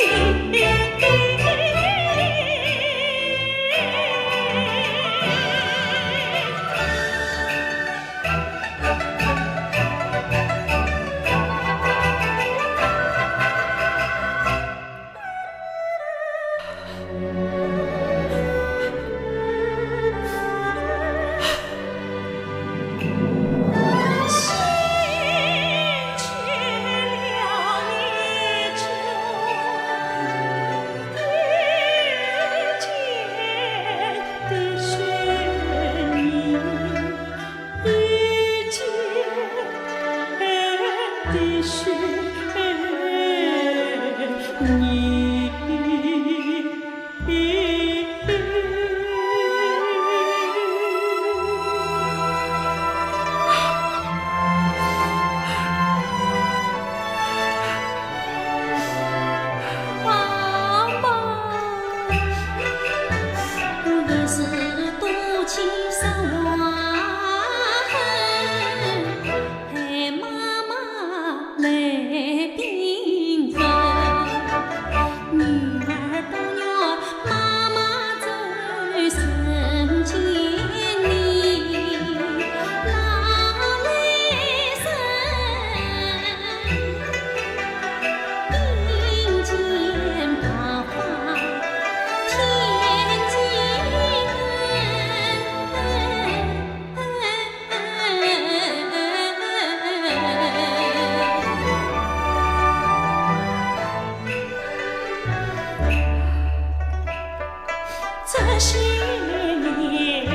这些年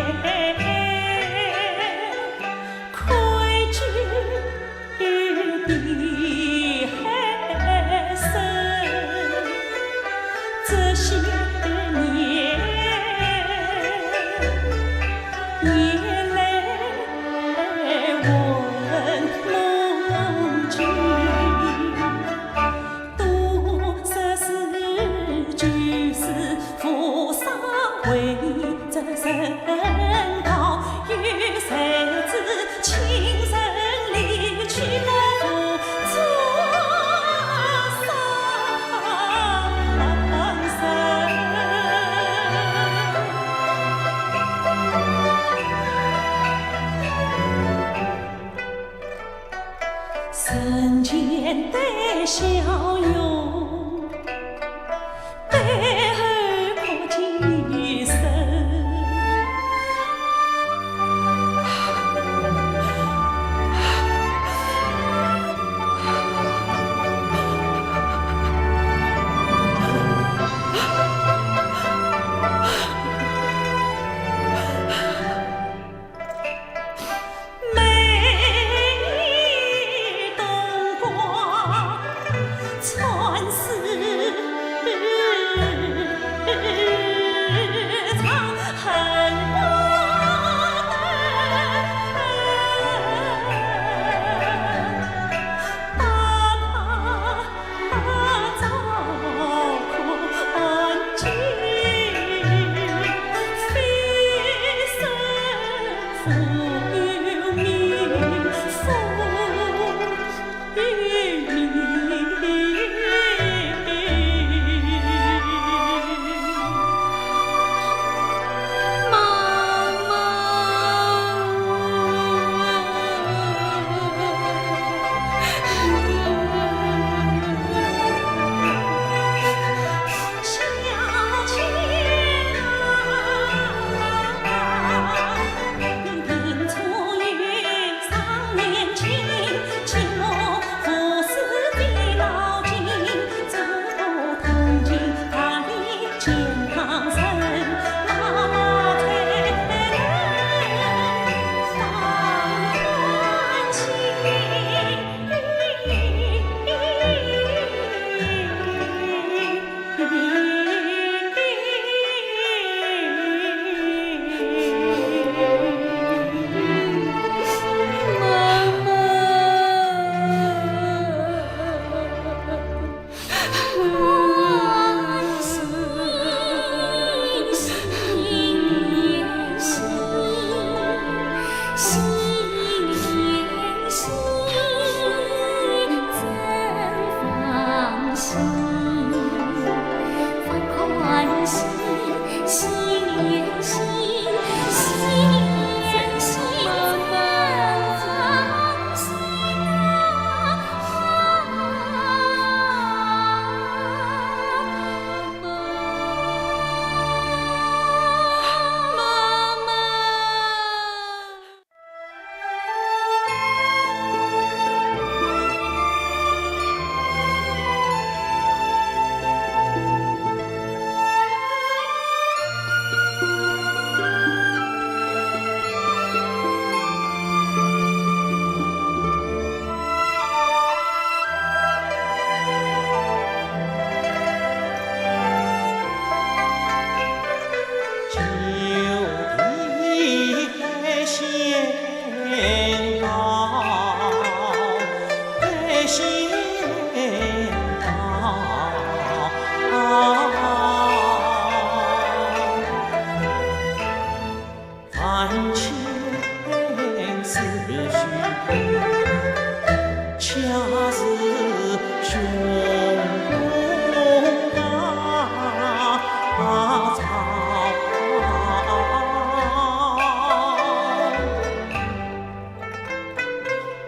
kreutje de hesse. 这些年眼泪问梦君。 多少事就是无啥为，这人道有谁知，亲人离去不复再相逢。 人间的笑容，背后可几声。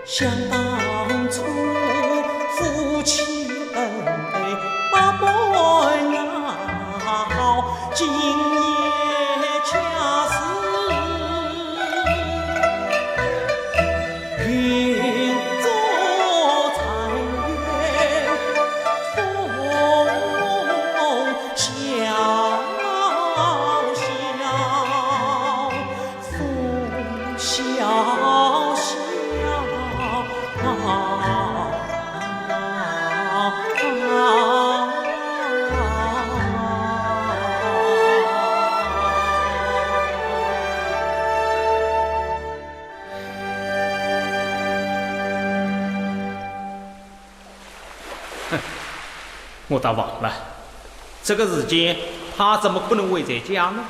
想当初夫妻恩对百般熬，今夜家事云中残月风萧萧。 风萧萧。哼，我倒忘了，这个时间他怎么可能会在家呢？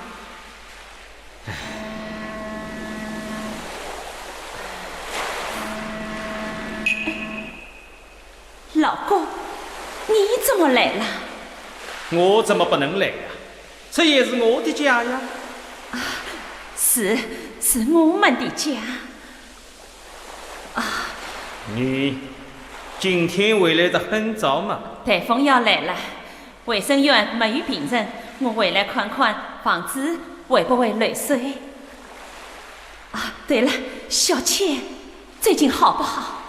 老公，你怎么来了？我怎么不能来呀？这也是我的家呀。是，是我们的家。你今天回来的很早嘛。台风要来了，卫生院没有病人，我回来看看房子会不会漏水。啊，对了，小倩最近好不好？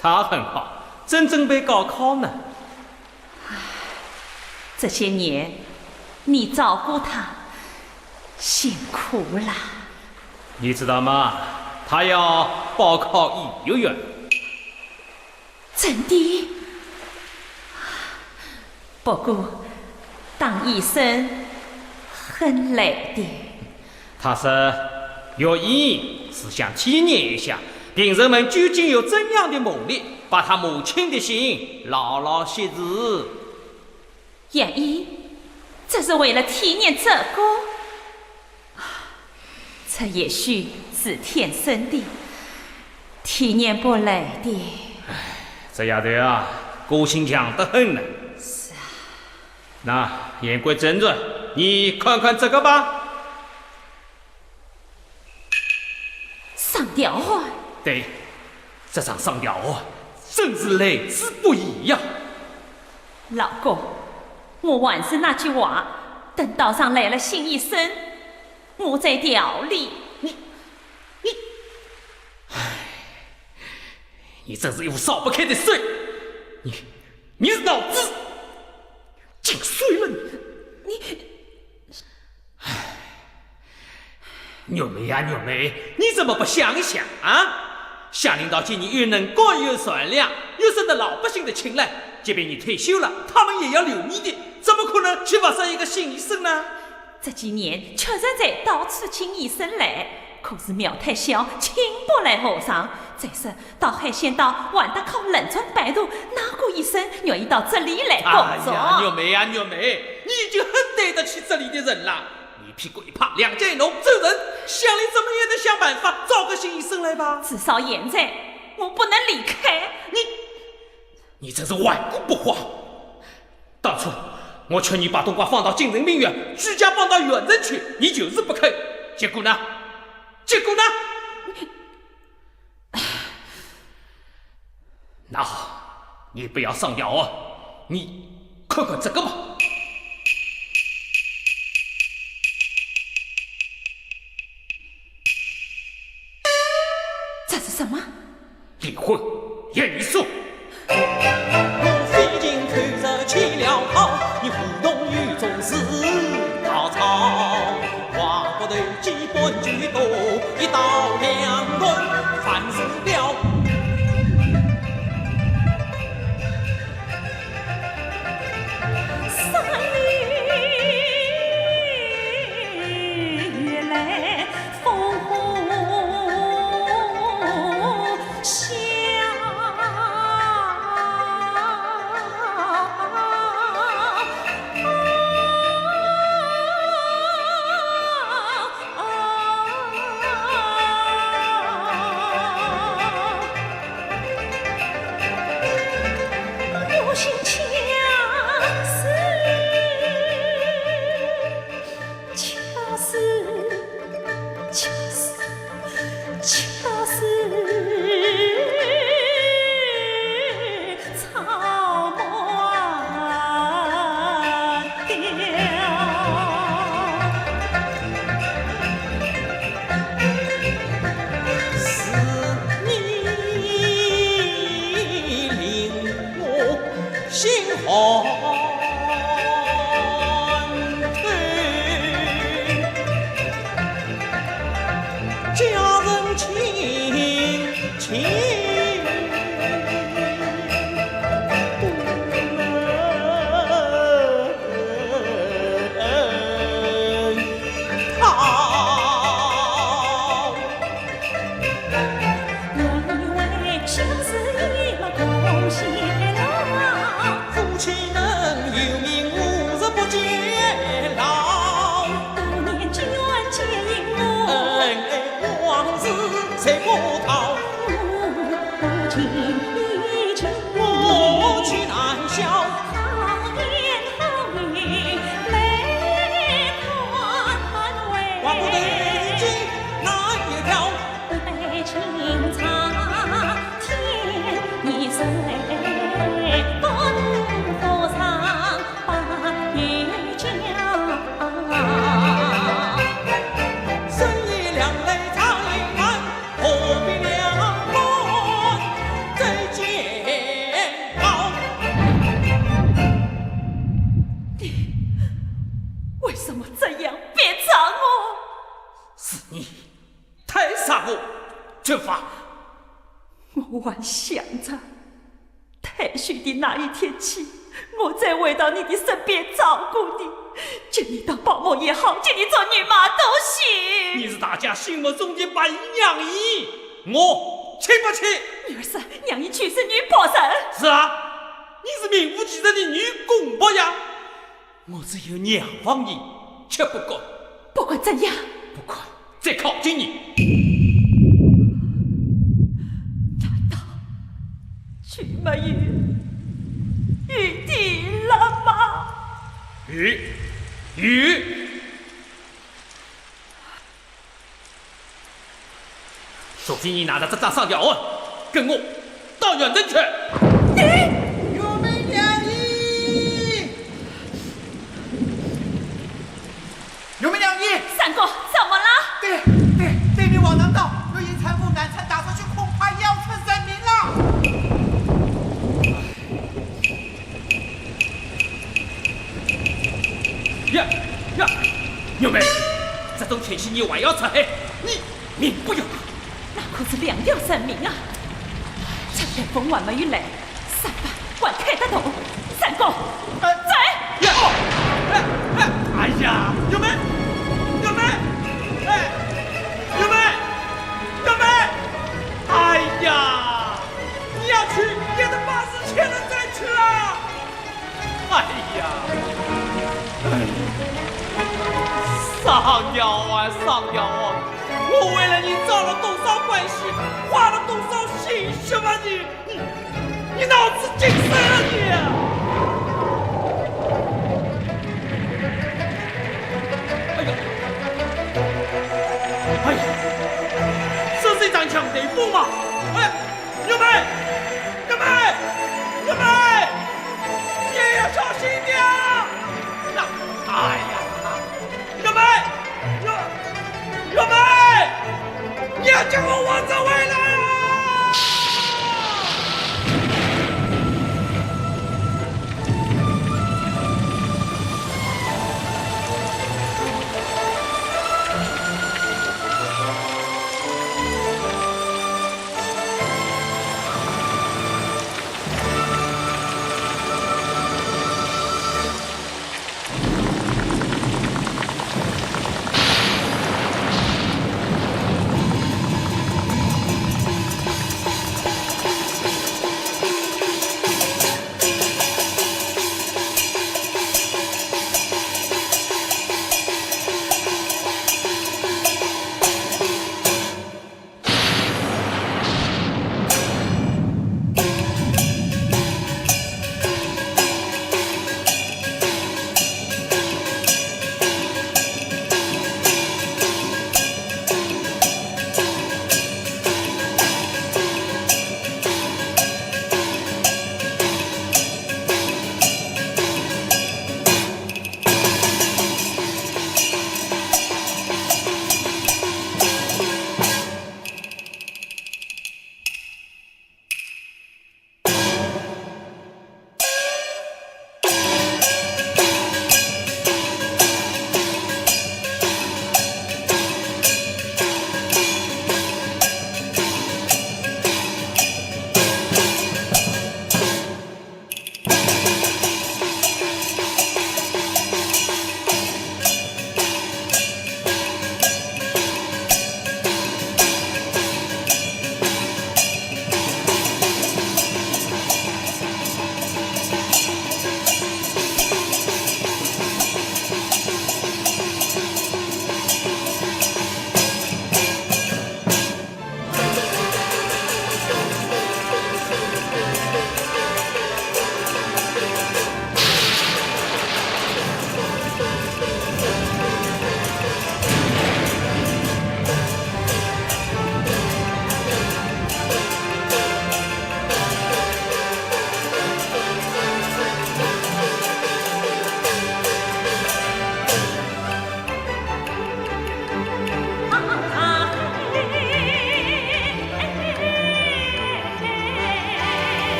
他很好，正准备高考呢。这些年，你照顾他，辛苦了。你知道吗？他要报考医学院。真的？不过，当医生很累的。 他说，学医是想体验一下病人们究竟有怎样的猛力，把他母亲的心牢牢吸住。学医，这是为了体验这个？这也许是天生的，体验不来的。这丫头啊，个性强得很呢。是啊。那言归正传，你看看这个吧。 上吊案？对，这张上吊案真是来之不易呀。老公，我还是那句话，等到上来了新医生，我再调理。你，你，唉，你真是一副扫不开的水。你，你是脑子进水了。你，你。 玉梅呀，玉梅，你怎么不想一想啊？乡领导见你又能干又善良，又受得老百姓的青睐，即便你退休了，他们也要留你的，怎么可能去发生一个新医生呢？这几年确实在到处请医生来，可是庙太小，请不来和尚。再说到海鲜道，还得靠人传拜读，哪个医生愿意到这里来工作？哎呀，玉梅呀，玉梅，你已经很对得起这里的人了。 你屁股一趴，两脚一挪，走人。乡里怎么也得想办法找个新医生来吧。至少现在我不能离开。你，你真是顽固不化。当初我劝你把冬瓜放到精神病院，居家搬到县城去，你就是不肯。结果呢？结果呢？ 那好，你不要上吊哦，你看看这个吧。这是什么？离婚，严丽素。怎么这样逼着我？是你太杀我，军法。我还想着，退休的那一天起，我再回到你的身边照顾你，接你当保姆也好，接你做女婿都行。你是大家心目中的白娘姨，我气不气？女儿说，娘姨去世女不仁。是啊，你是名副其实的女公婆呀。 我只有两房银，吃不够。不管怎样，不可再靠近你。难道就没有余地了吗？有，有。 首先你拿着这张上吊案，跟我到县城去。你，玉梅娘姨，玉梅娘姨。三哥，怎么了？对，对，对面王能道，有一产妇难产打出去，恐怕要出人命了。 呀，呀，玉梅，这种天气你还要出汗，你命不要了。那可是两条人命啊！这台风还没有来，三八还开得动。三哥，走！呀，哎，哎，哎呀，玉梅，玉梅，哎，玉梅，玉梅，哎呀！ 你要去，也得把事情了再去啊！哎呀，哎，上吊啊，上吊啊！我为了你造了多少关系，花了多少心血啊你！你，你脑子进水了你！哎呀，哎呀，这是一场强台风嘛！哎， 玉梅，玉梅，玉梅，你也要小心点啊！那，哎呀，玉梅，玉，玉梅，你要叫我活着回来啊！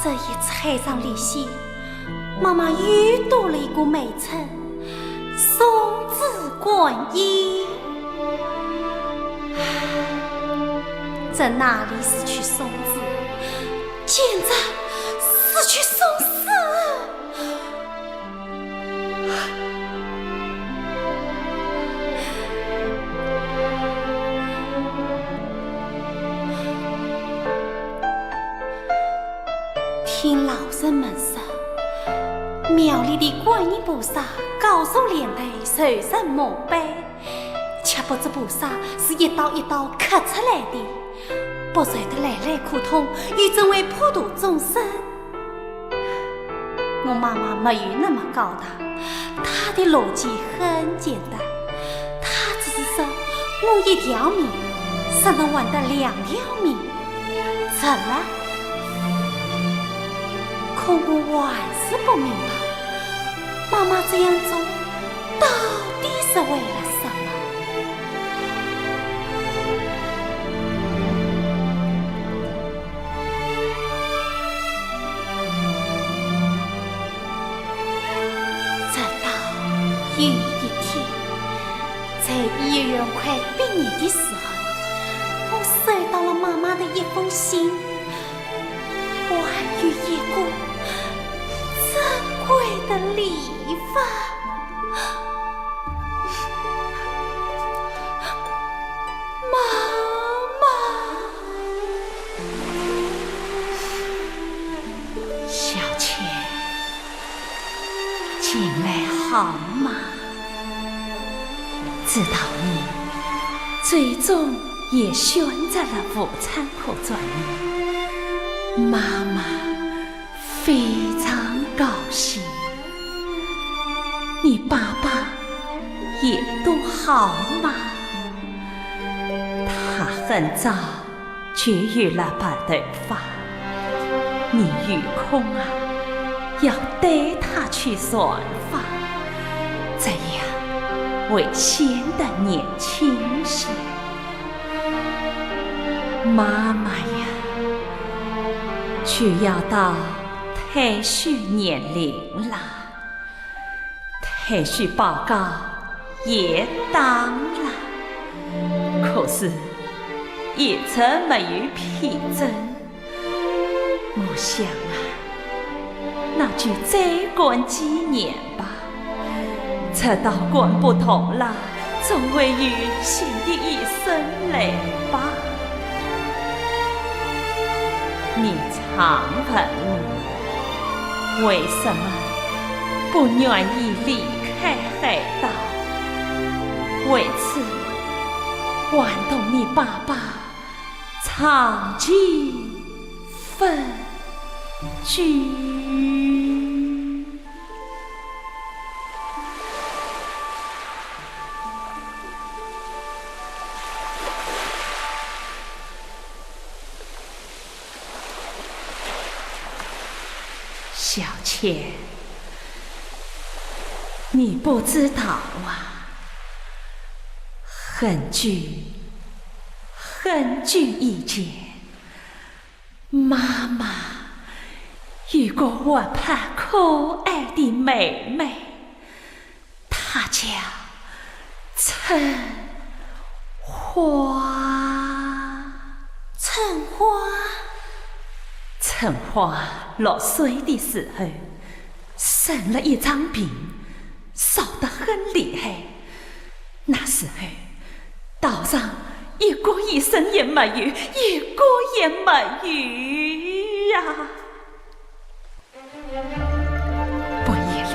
这一次海上历险，妈妈又多了一个美称，送子观音。唉，这哪里是去送子，简直是去送死！ 听老人们说，庙里的观音菩萨高坐莲台，受人膜拜，却不知菩萨是一道一道刻出来的，不受得累累苦痛，又怎会普度众生？ 我妈妈没有那么高大，她的逻辑很简单，她只是说我一条命，怎能换得两条命？怎么？可我还是不明白，妈妈这样做到底是为了什么？ 直到有一天，在幼儿园快毕业的时候，我收到了妈妈的一封信，我还有一个珍贵的礼物。 妈妈。小倩，近来好吗？知道你最终也选择了妇产科专业，妈妈非常高兴。你爸爸也都好吗？他很早就有了白头发，你有空啊，要带他去散发，这样会显得年轻些。 妈妈呀，就要到退休年龄了，退休报告也打了，可是一直没有批准。我想啊，那就再干几年吧。 直到干不动了，总会有新的医生来吧。你常问我为什么不愿意离开海岛，为此还同你爸爸长期分居。 小倩，你不知道啊，很久，很久以前， 妈妈有个活泼可爱的妹妹，她叫春花。春花？春花六岁的时候生了一场病，烧得很厉害。 那时候，岛上一个医生也没有，一个也没有呀。半夜里，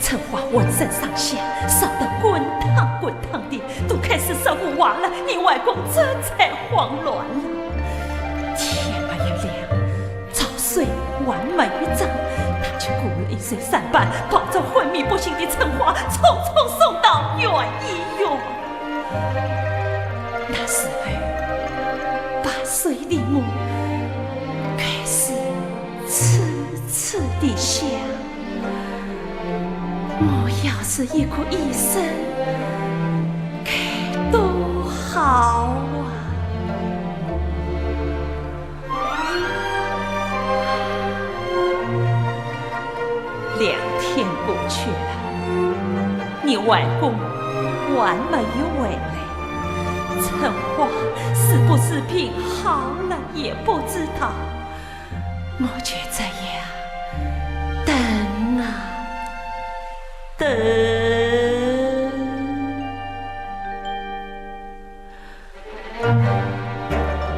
春花浑身上下烧得滚烫滚烫的，都开始说胡话了，你外公这才慌乱了。天没有亮， 早睡还没有早，他就雇了一身三班，抱着昏迷不醒的春花，匆匆送到县医院。那时候，八岁的我开始痴痴地想，我要是一个医生，该多好啊！两天过去了，你外公还没有回来，春花是不是病好了也不知道。我就这样等啊等。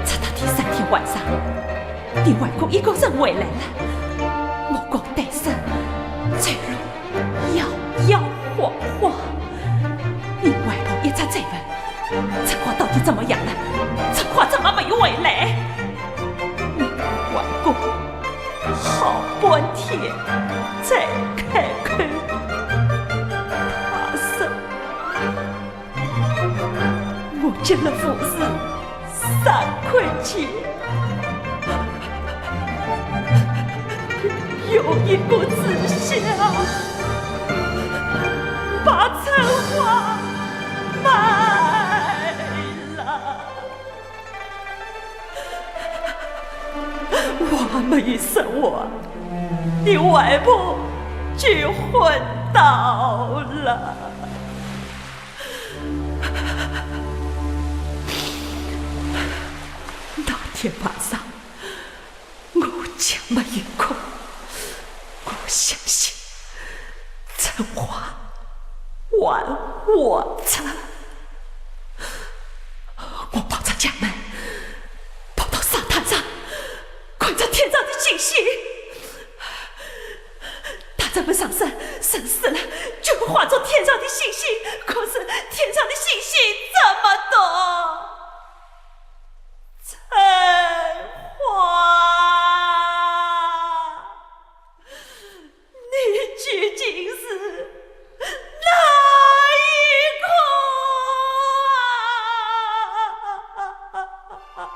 直到第三天晚上，你外公一个人回来了，目光呆神，走路摇摇晃晃。你外婆一直追问，春花到底怎么样了？春花怎么没有回来？你外公好半天才开口，他说 我进了府寺三块钱，用一个纸箱把春花卖了。话没说完，你外婆就昏倒了。 那天晚上，我就没有哭。我相信春花还活着。我跑出家门，跑到沙滩上，看着天上的星星。 大人们常说，人死了就会化作天上的星星，可是天上的星星这么多。春花，你究竟是哪一个啊？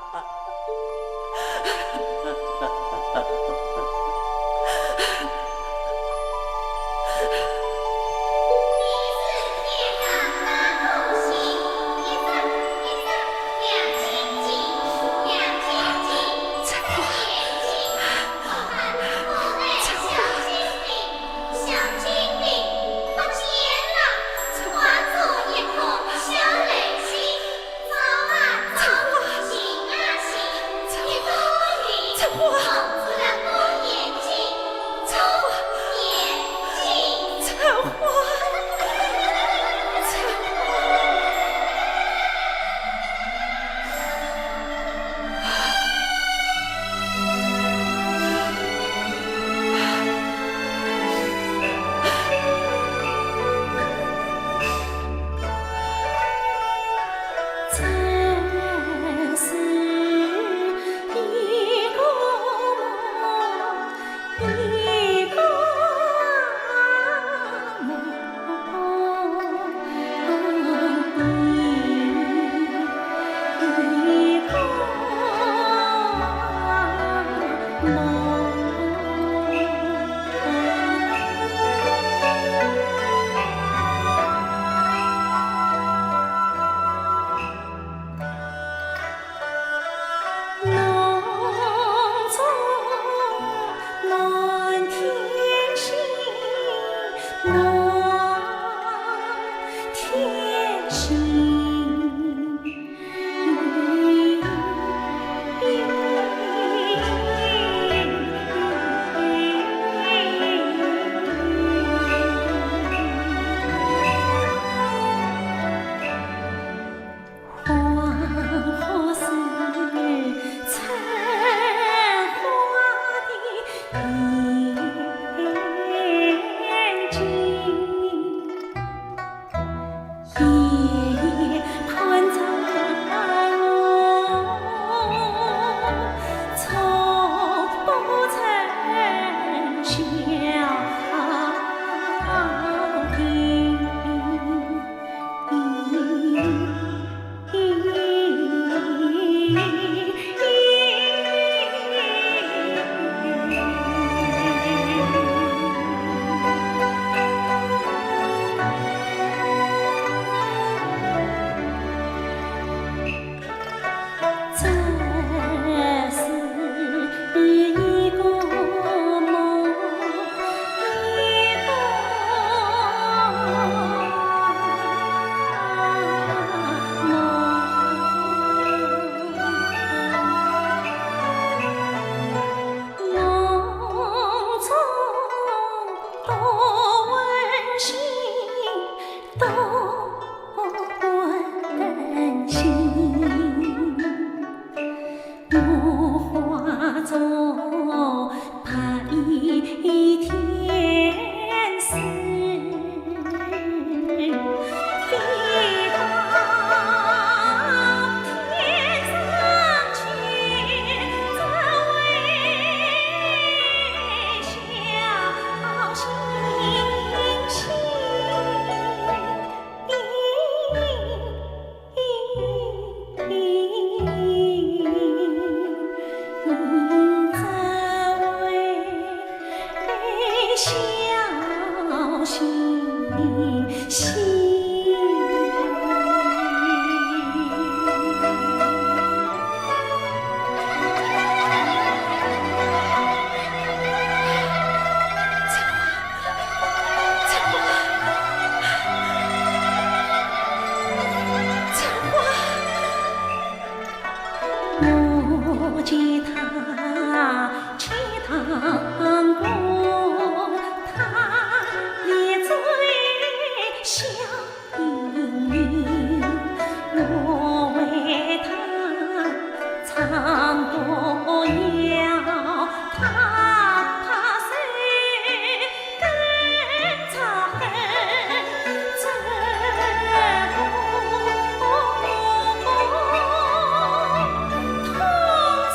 小星星。我见他去当官，他也最小。 我为他唱歌谣，他拍手跟着哼，这个痛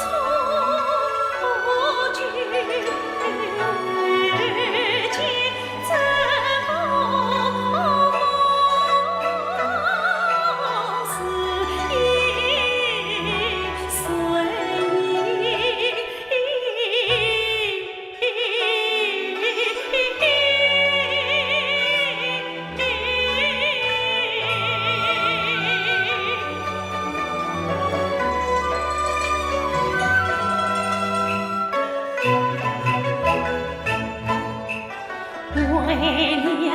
楚不去。 为了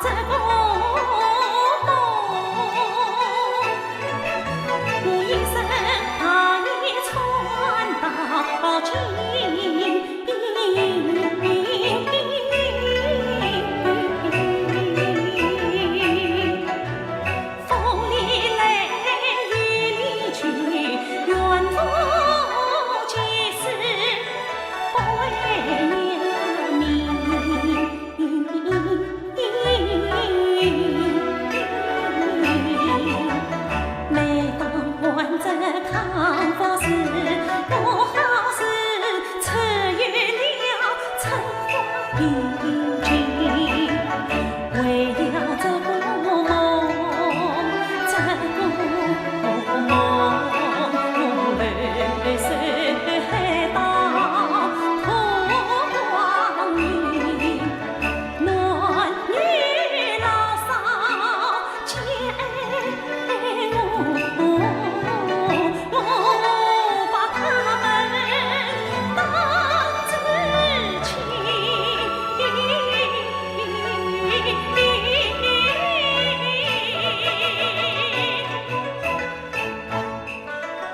这个梦，我一生把你穿到尽。 风里来，雨里去，愿途几时不为命。每当换这康复时，我好似出于了春风平静。 为了这个梦，这个梦，我泪水到蒲公英，男女老少皆爱我，我把他们当至亲。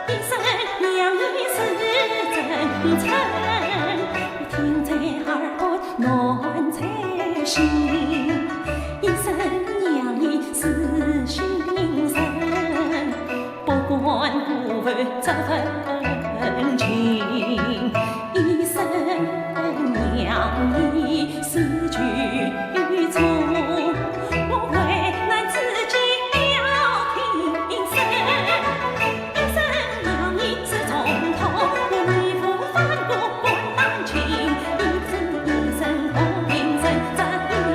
一声娘语是真诚，听在耳朵暖在心。一声娘语是心声，不管过后这份情。一声娘语是句祝，我为难自己要听声。 一声娘语是重托，我义无反顾不当情。一声一声同音声，这一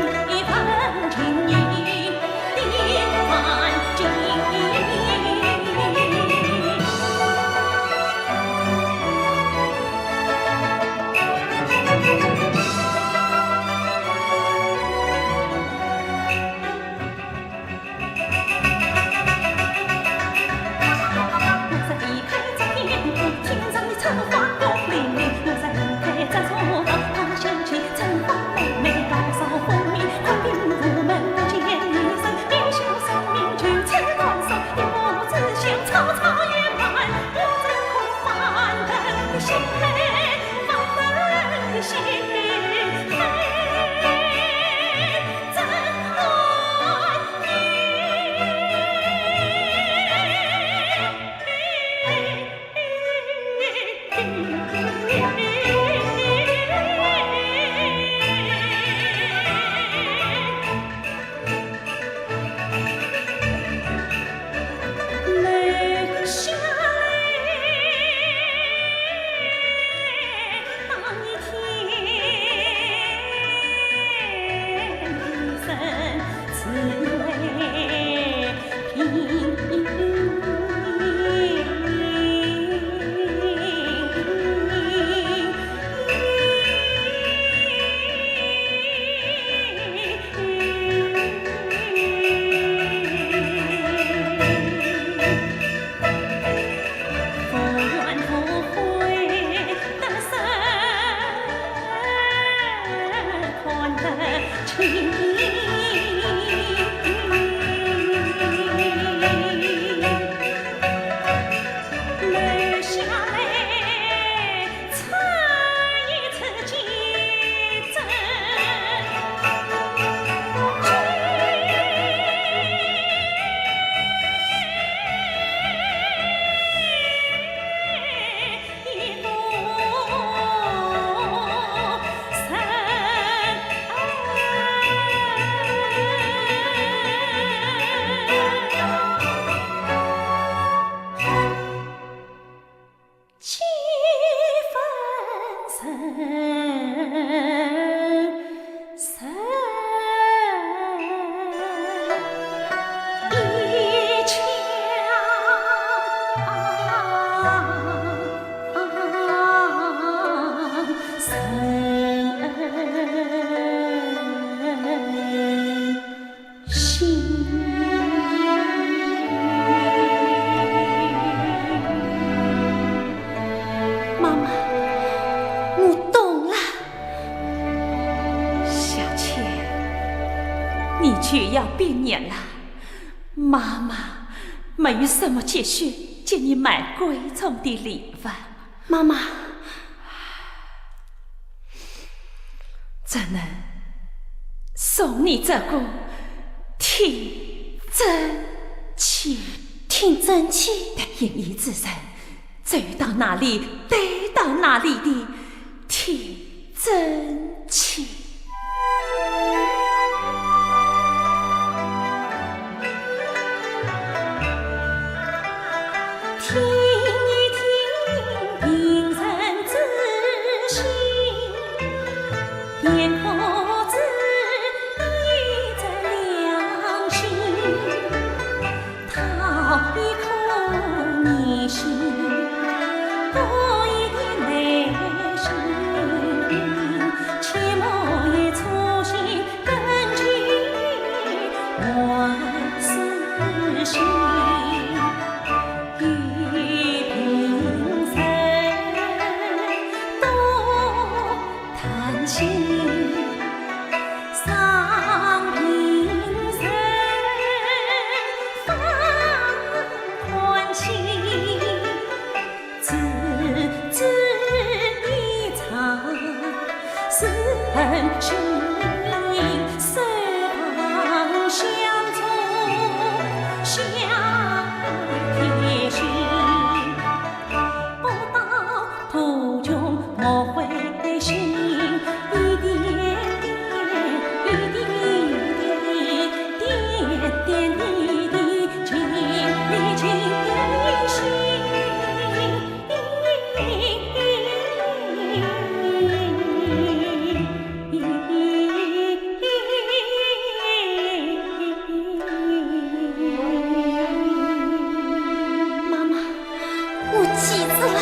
妈妈，我懂了。小倩，你就要毕业了，妈妈没有什么积蓄给你买贵重的礼物。妈妈，只能送你这个听诊器。听诊器？得病医之人，走到哪里，带到哪里的听诊器。听一听病人之心，便可知医者良心。 讨一颗你心，多一点耐心，切莫一粗心，根据万事兴。与病人多 谈心，伤病人放宽心，知知你常是恒心，守望相助，相贴心。 不到途中莫灰心，一点点，一点点，点点滴滴，尽力尽心。妈妈， 我记住了。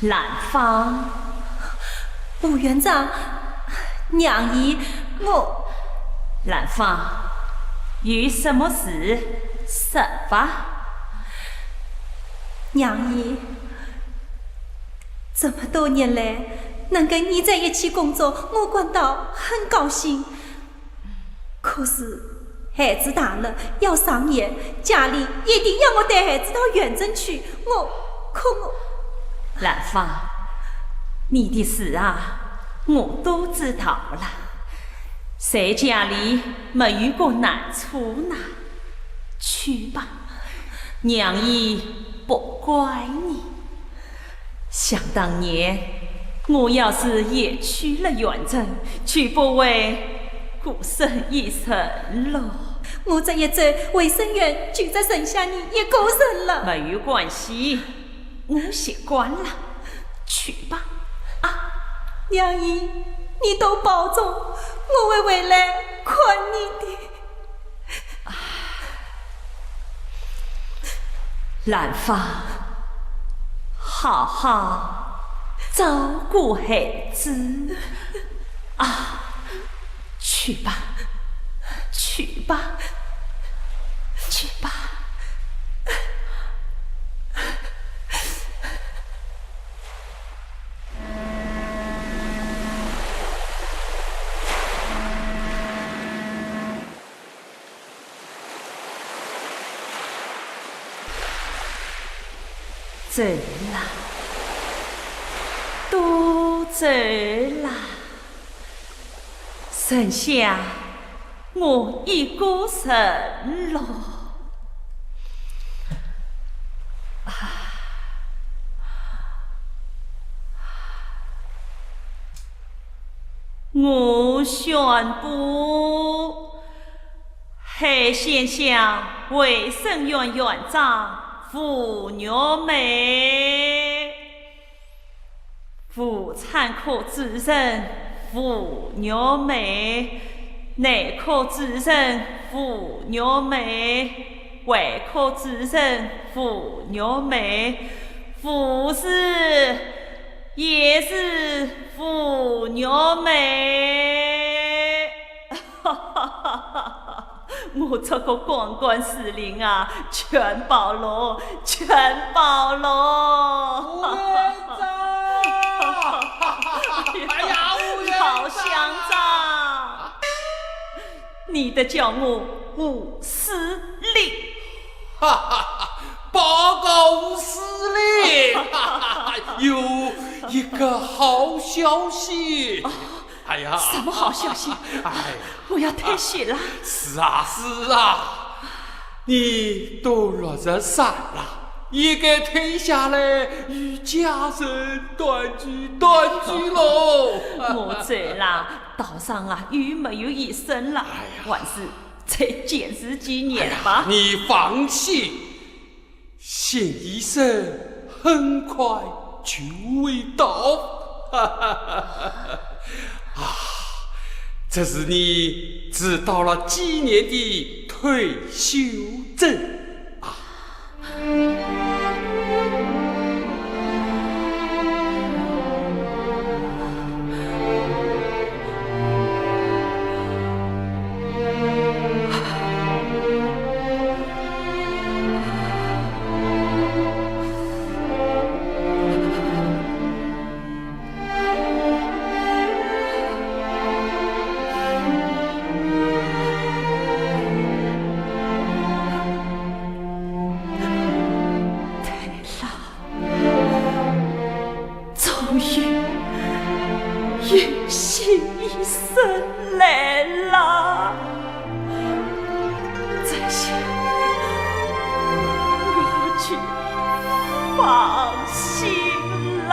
兰芳。吴院长，娘姨，我……兰芳，有什么事说吧。娘姨，这么多年来，能跟你在一起工作，我感到很高兴。 可是孩子大了，要上学，家里一定要我带孩子到县城去，我，可我……兰芳，你的事啊，我都知道了，在家里没有个难处呢。去吧，娘姨不怪你。 想当年，我要是也去了县城，就不会孤身一人了。我这一走，卫生院就只剩下你一个人了。没有关系，我习惯了。去吧，啊。娘姨，你多保重，我会回来看你的。兰芳，好好照顾孩子啊。去吧，去吧，去吧。 走啦，都走啦，剩下我一个人咯。 我宣布，海县乡卫生院院长傅玉梅，妇产科主任傅玉梅，内科主任傅玉梅，外科主任傅玉梅，护士 也是傅玉梅。我这个管管事情啊，全包了，全包了。吴院长！哎呀，吴院长！老乡长，你得叫我吴司令。 哈哈哈，报告吴司令，哈哈哈，有一个好消息。哎呀，什么好消息？哎，我要退休了。是啊，是啊，你都六十三了，应该退下来与家人团聚团聚喽。我走了，道上啊，又没有医生了，哎呀，还是再坚持几年吧。哎呀，你放心， 新医生很快就会到。啊，这是你迟到了几年的退休证啊。 太老。 终于有新医生来了，这下我就放心了。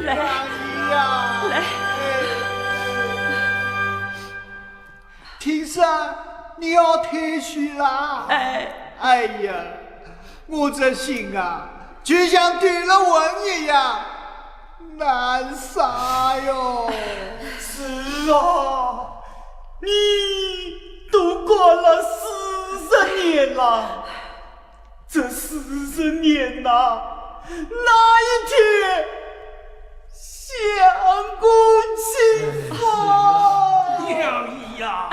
来，来。 听说你要退休啦？哎。哎呀，我这心啊，就像丢了魂一样，难受哟。是啊，你都关了四十年了， 这四十年呐，哪一天享过清福？娘姨呀，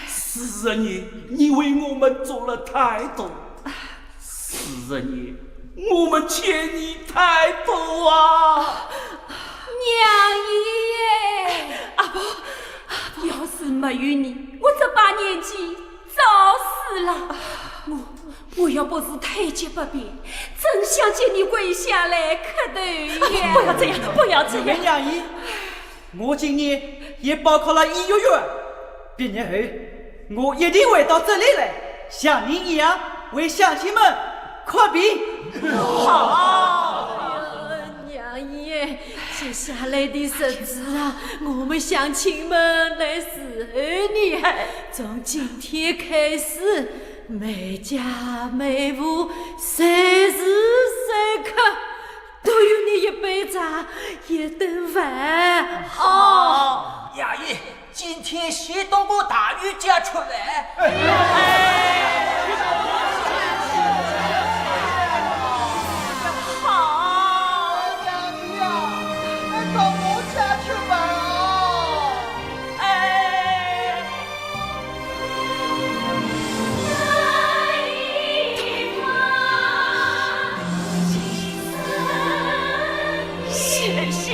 四十年你为我们做了太多，四十年我们欠你太多啊！娘姨耶！阿婆，要是没有你，我这把年纪 早死了。我，我要不是太极不便，真想见你跪下来磕头呀。不要这样，不要这样。梅娘姨，我今年也报考了医学院，毕业后我一定会到这里来，像您一样为乡亲们看病。好。 娘姨，接下来的日子啊，我们乡亲们来侍候你。从今天开始，每家每户随时随刻一顿饭。哦。阿姨，今天先到我大女家吃饭。哎，好。哎，到我家吃饭哦。哎。 谢谢。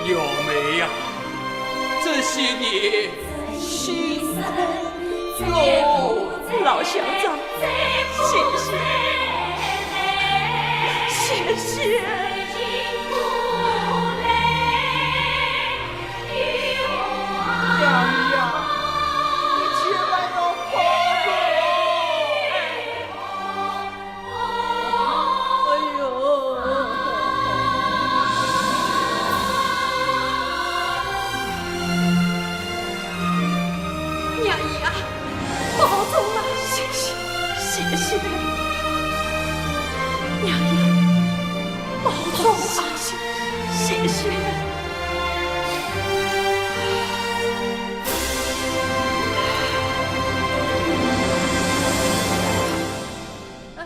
月梅呀，这些年辛苦哟。老乡长，谢谢，谢谢。 娘呀，你千万要保重哦！哎呦！娘呀，保重啊！谢谢，谢谢。娘呀，保重啊！ 谢谢。哎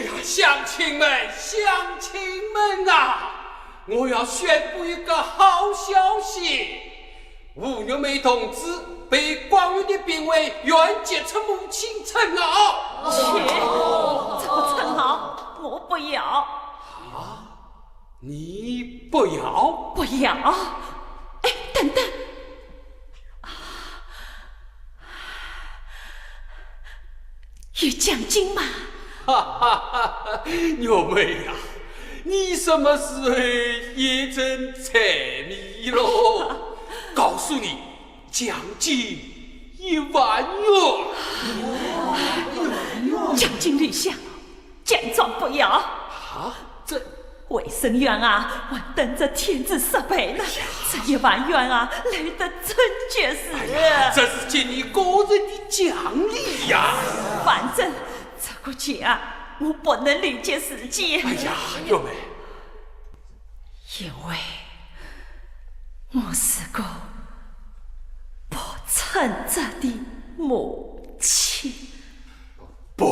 呀，乡亲们，乡亲们啊，我要宣布一个好消息。 吴月梅同志被广元的评为原杰出母亲称号。切，这个称号我不要。啊，你不要？不要。哎，等等。 有奖金吗？哈哈哈哈，月梅呀，你什么时候也成财迷了？告诉你，奖金一万元。奖金立项，奖状不要。啊，这……卫生院啊，还等着添置设备呢。哎呀，这一万元啊，来得正及时。哎呀，这是给你个人的奖励呀。反正这个钱啊，我不能立即实现。哎呀，月梅。因为我是个不称职的母亲。不，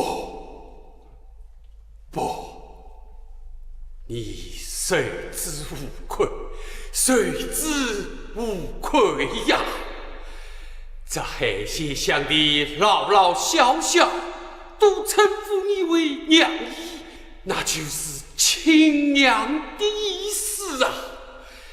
不，你受之无愧，受之无愧呀！这海贤乡的老老小小，都称呼你为娘姨，那就是亲娘的意思啊！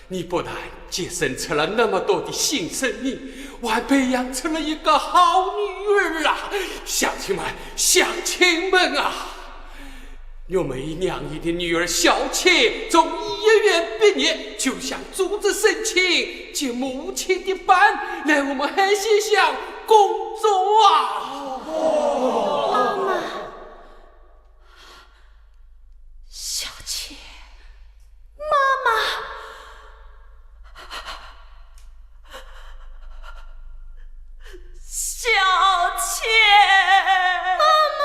你不但节省出了那么多的新生命，还培养出了一个好女儿啊！乡亲们，乡亲们啊！月梅娘姨的女儿小倩从医学院毕业，就想组织省亲，接母亲的班，来我们海贤乡工作啊！妈妈，小倩。 妈妈，小倩，妈妈。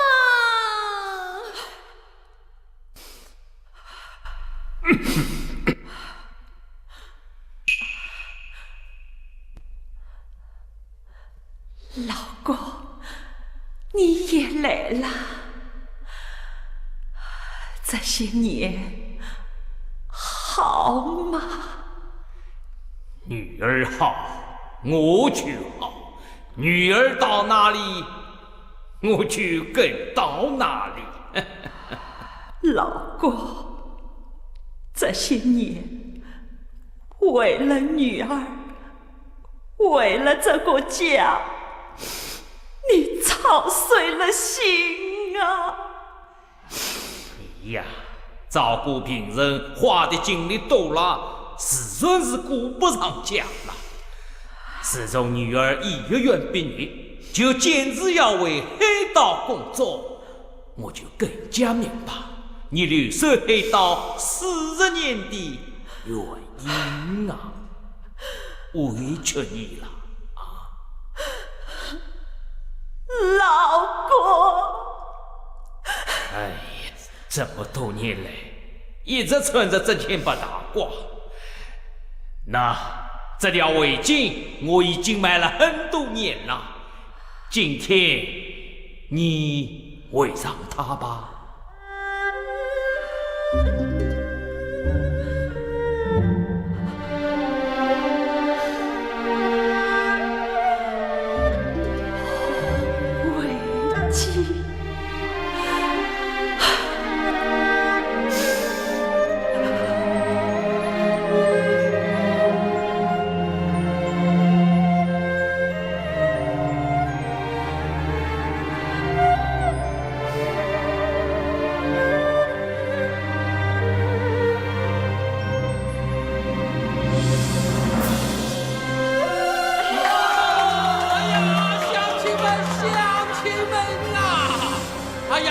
老公，你也来了。这些年好吗？女儿好，我就好。女儿到哪里，我就跟到哪里。老公，这些年为了女儿， 为了这个家，你操碎了心啊！你呀，照顾病人花的精力多了，自然是顾不上家了。自从女儿医学院毕业，就坚持要为海盗工作，我就更加明白，你留守黑道四十年的原因啊，委屈你了啊。老公。哎呀，这么多年来，一直穿着这件白大褂。那，这条围巾我已经买了很多年了，今天你围上它吧。 哎呀，乡亲们，乡亲们啊！哎呀，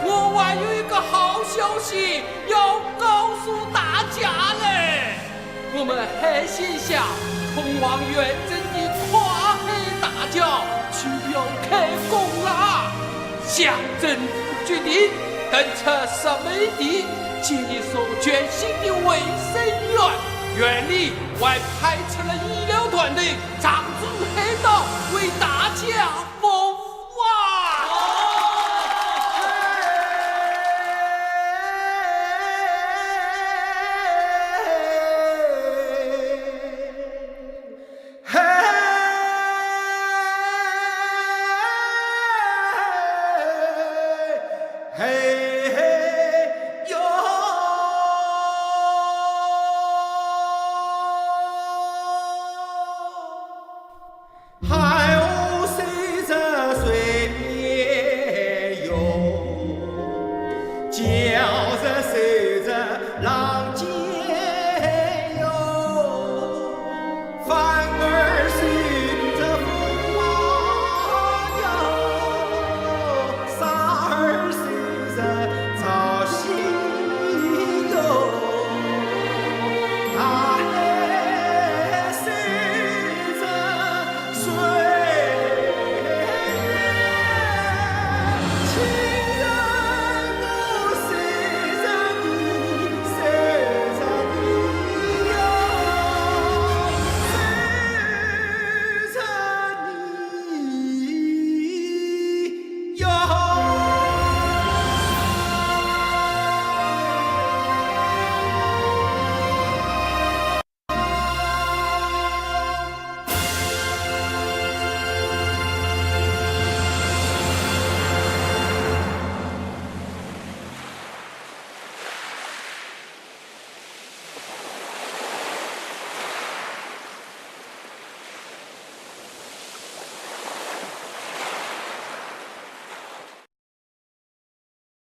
我还有一个好消息要告诉大家嘞！ 我们海心乡通往远征的跨海大桥就要开工了。乡政府决定，等出石煤地建一所全新的卫生院，院里还派出了医疗团队，常驻海岛为大家服务啊！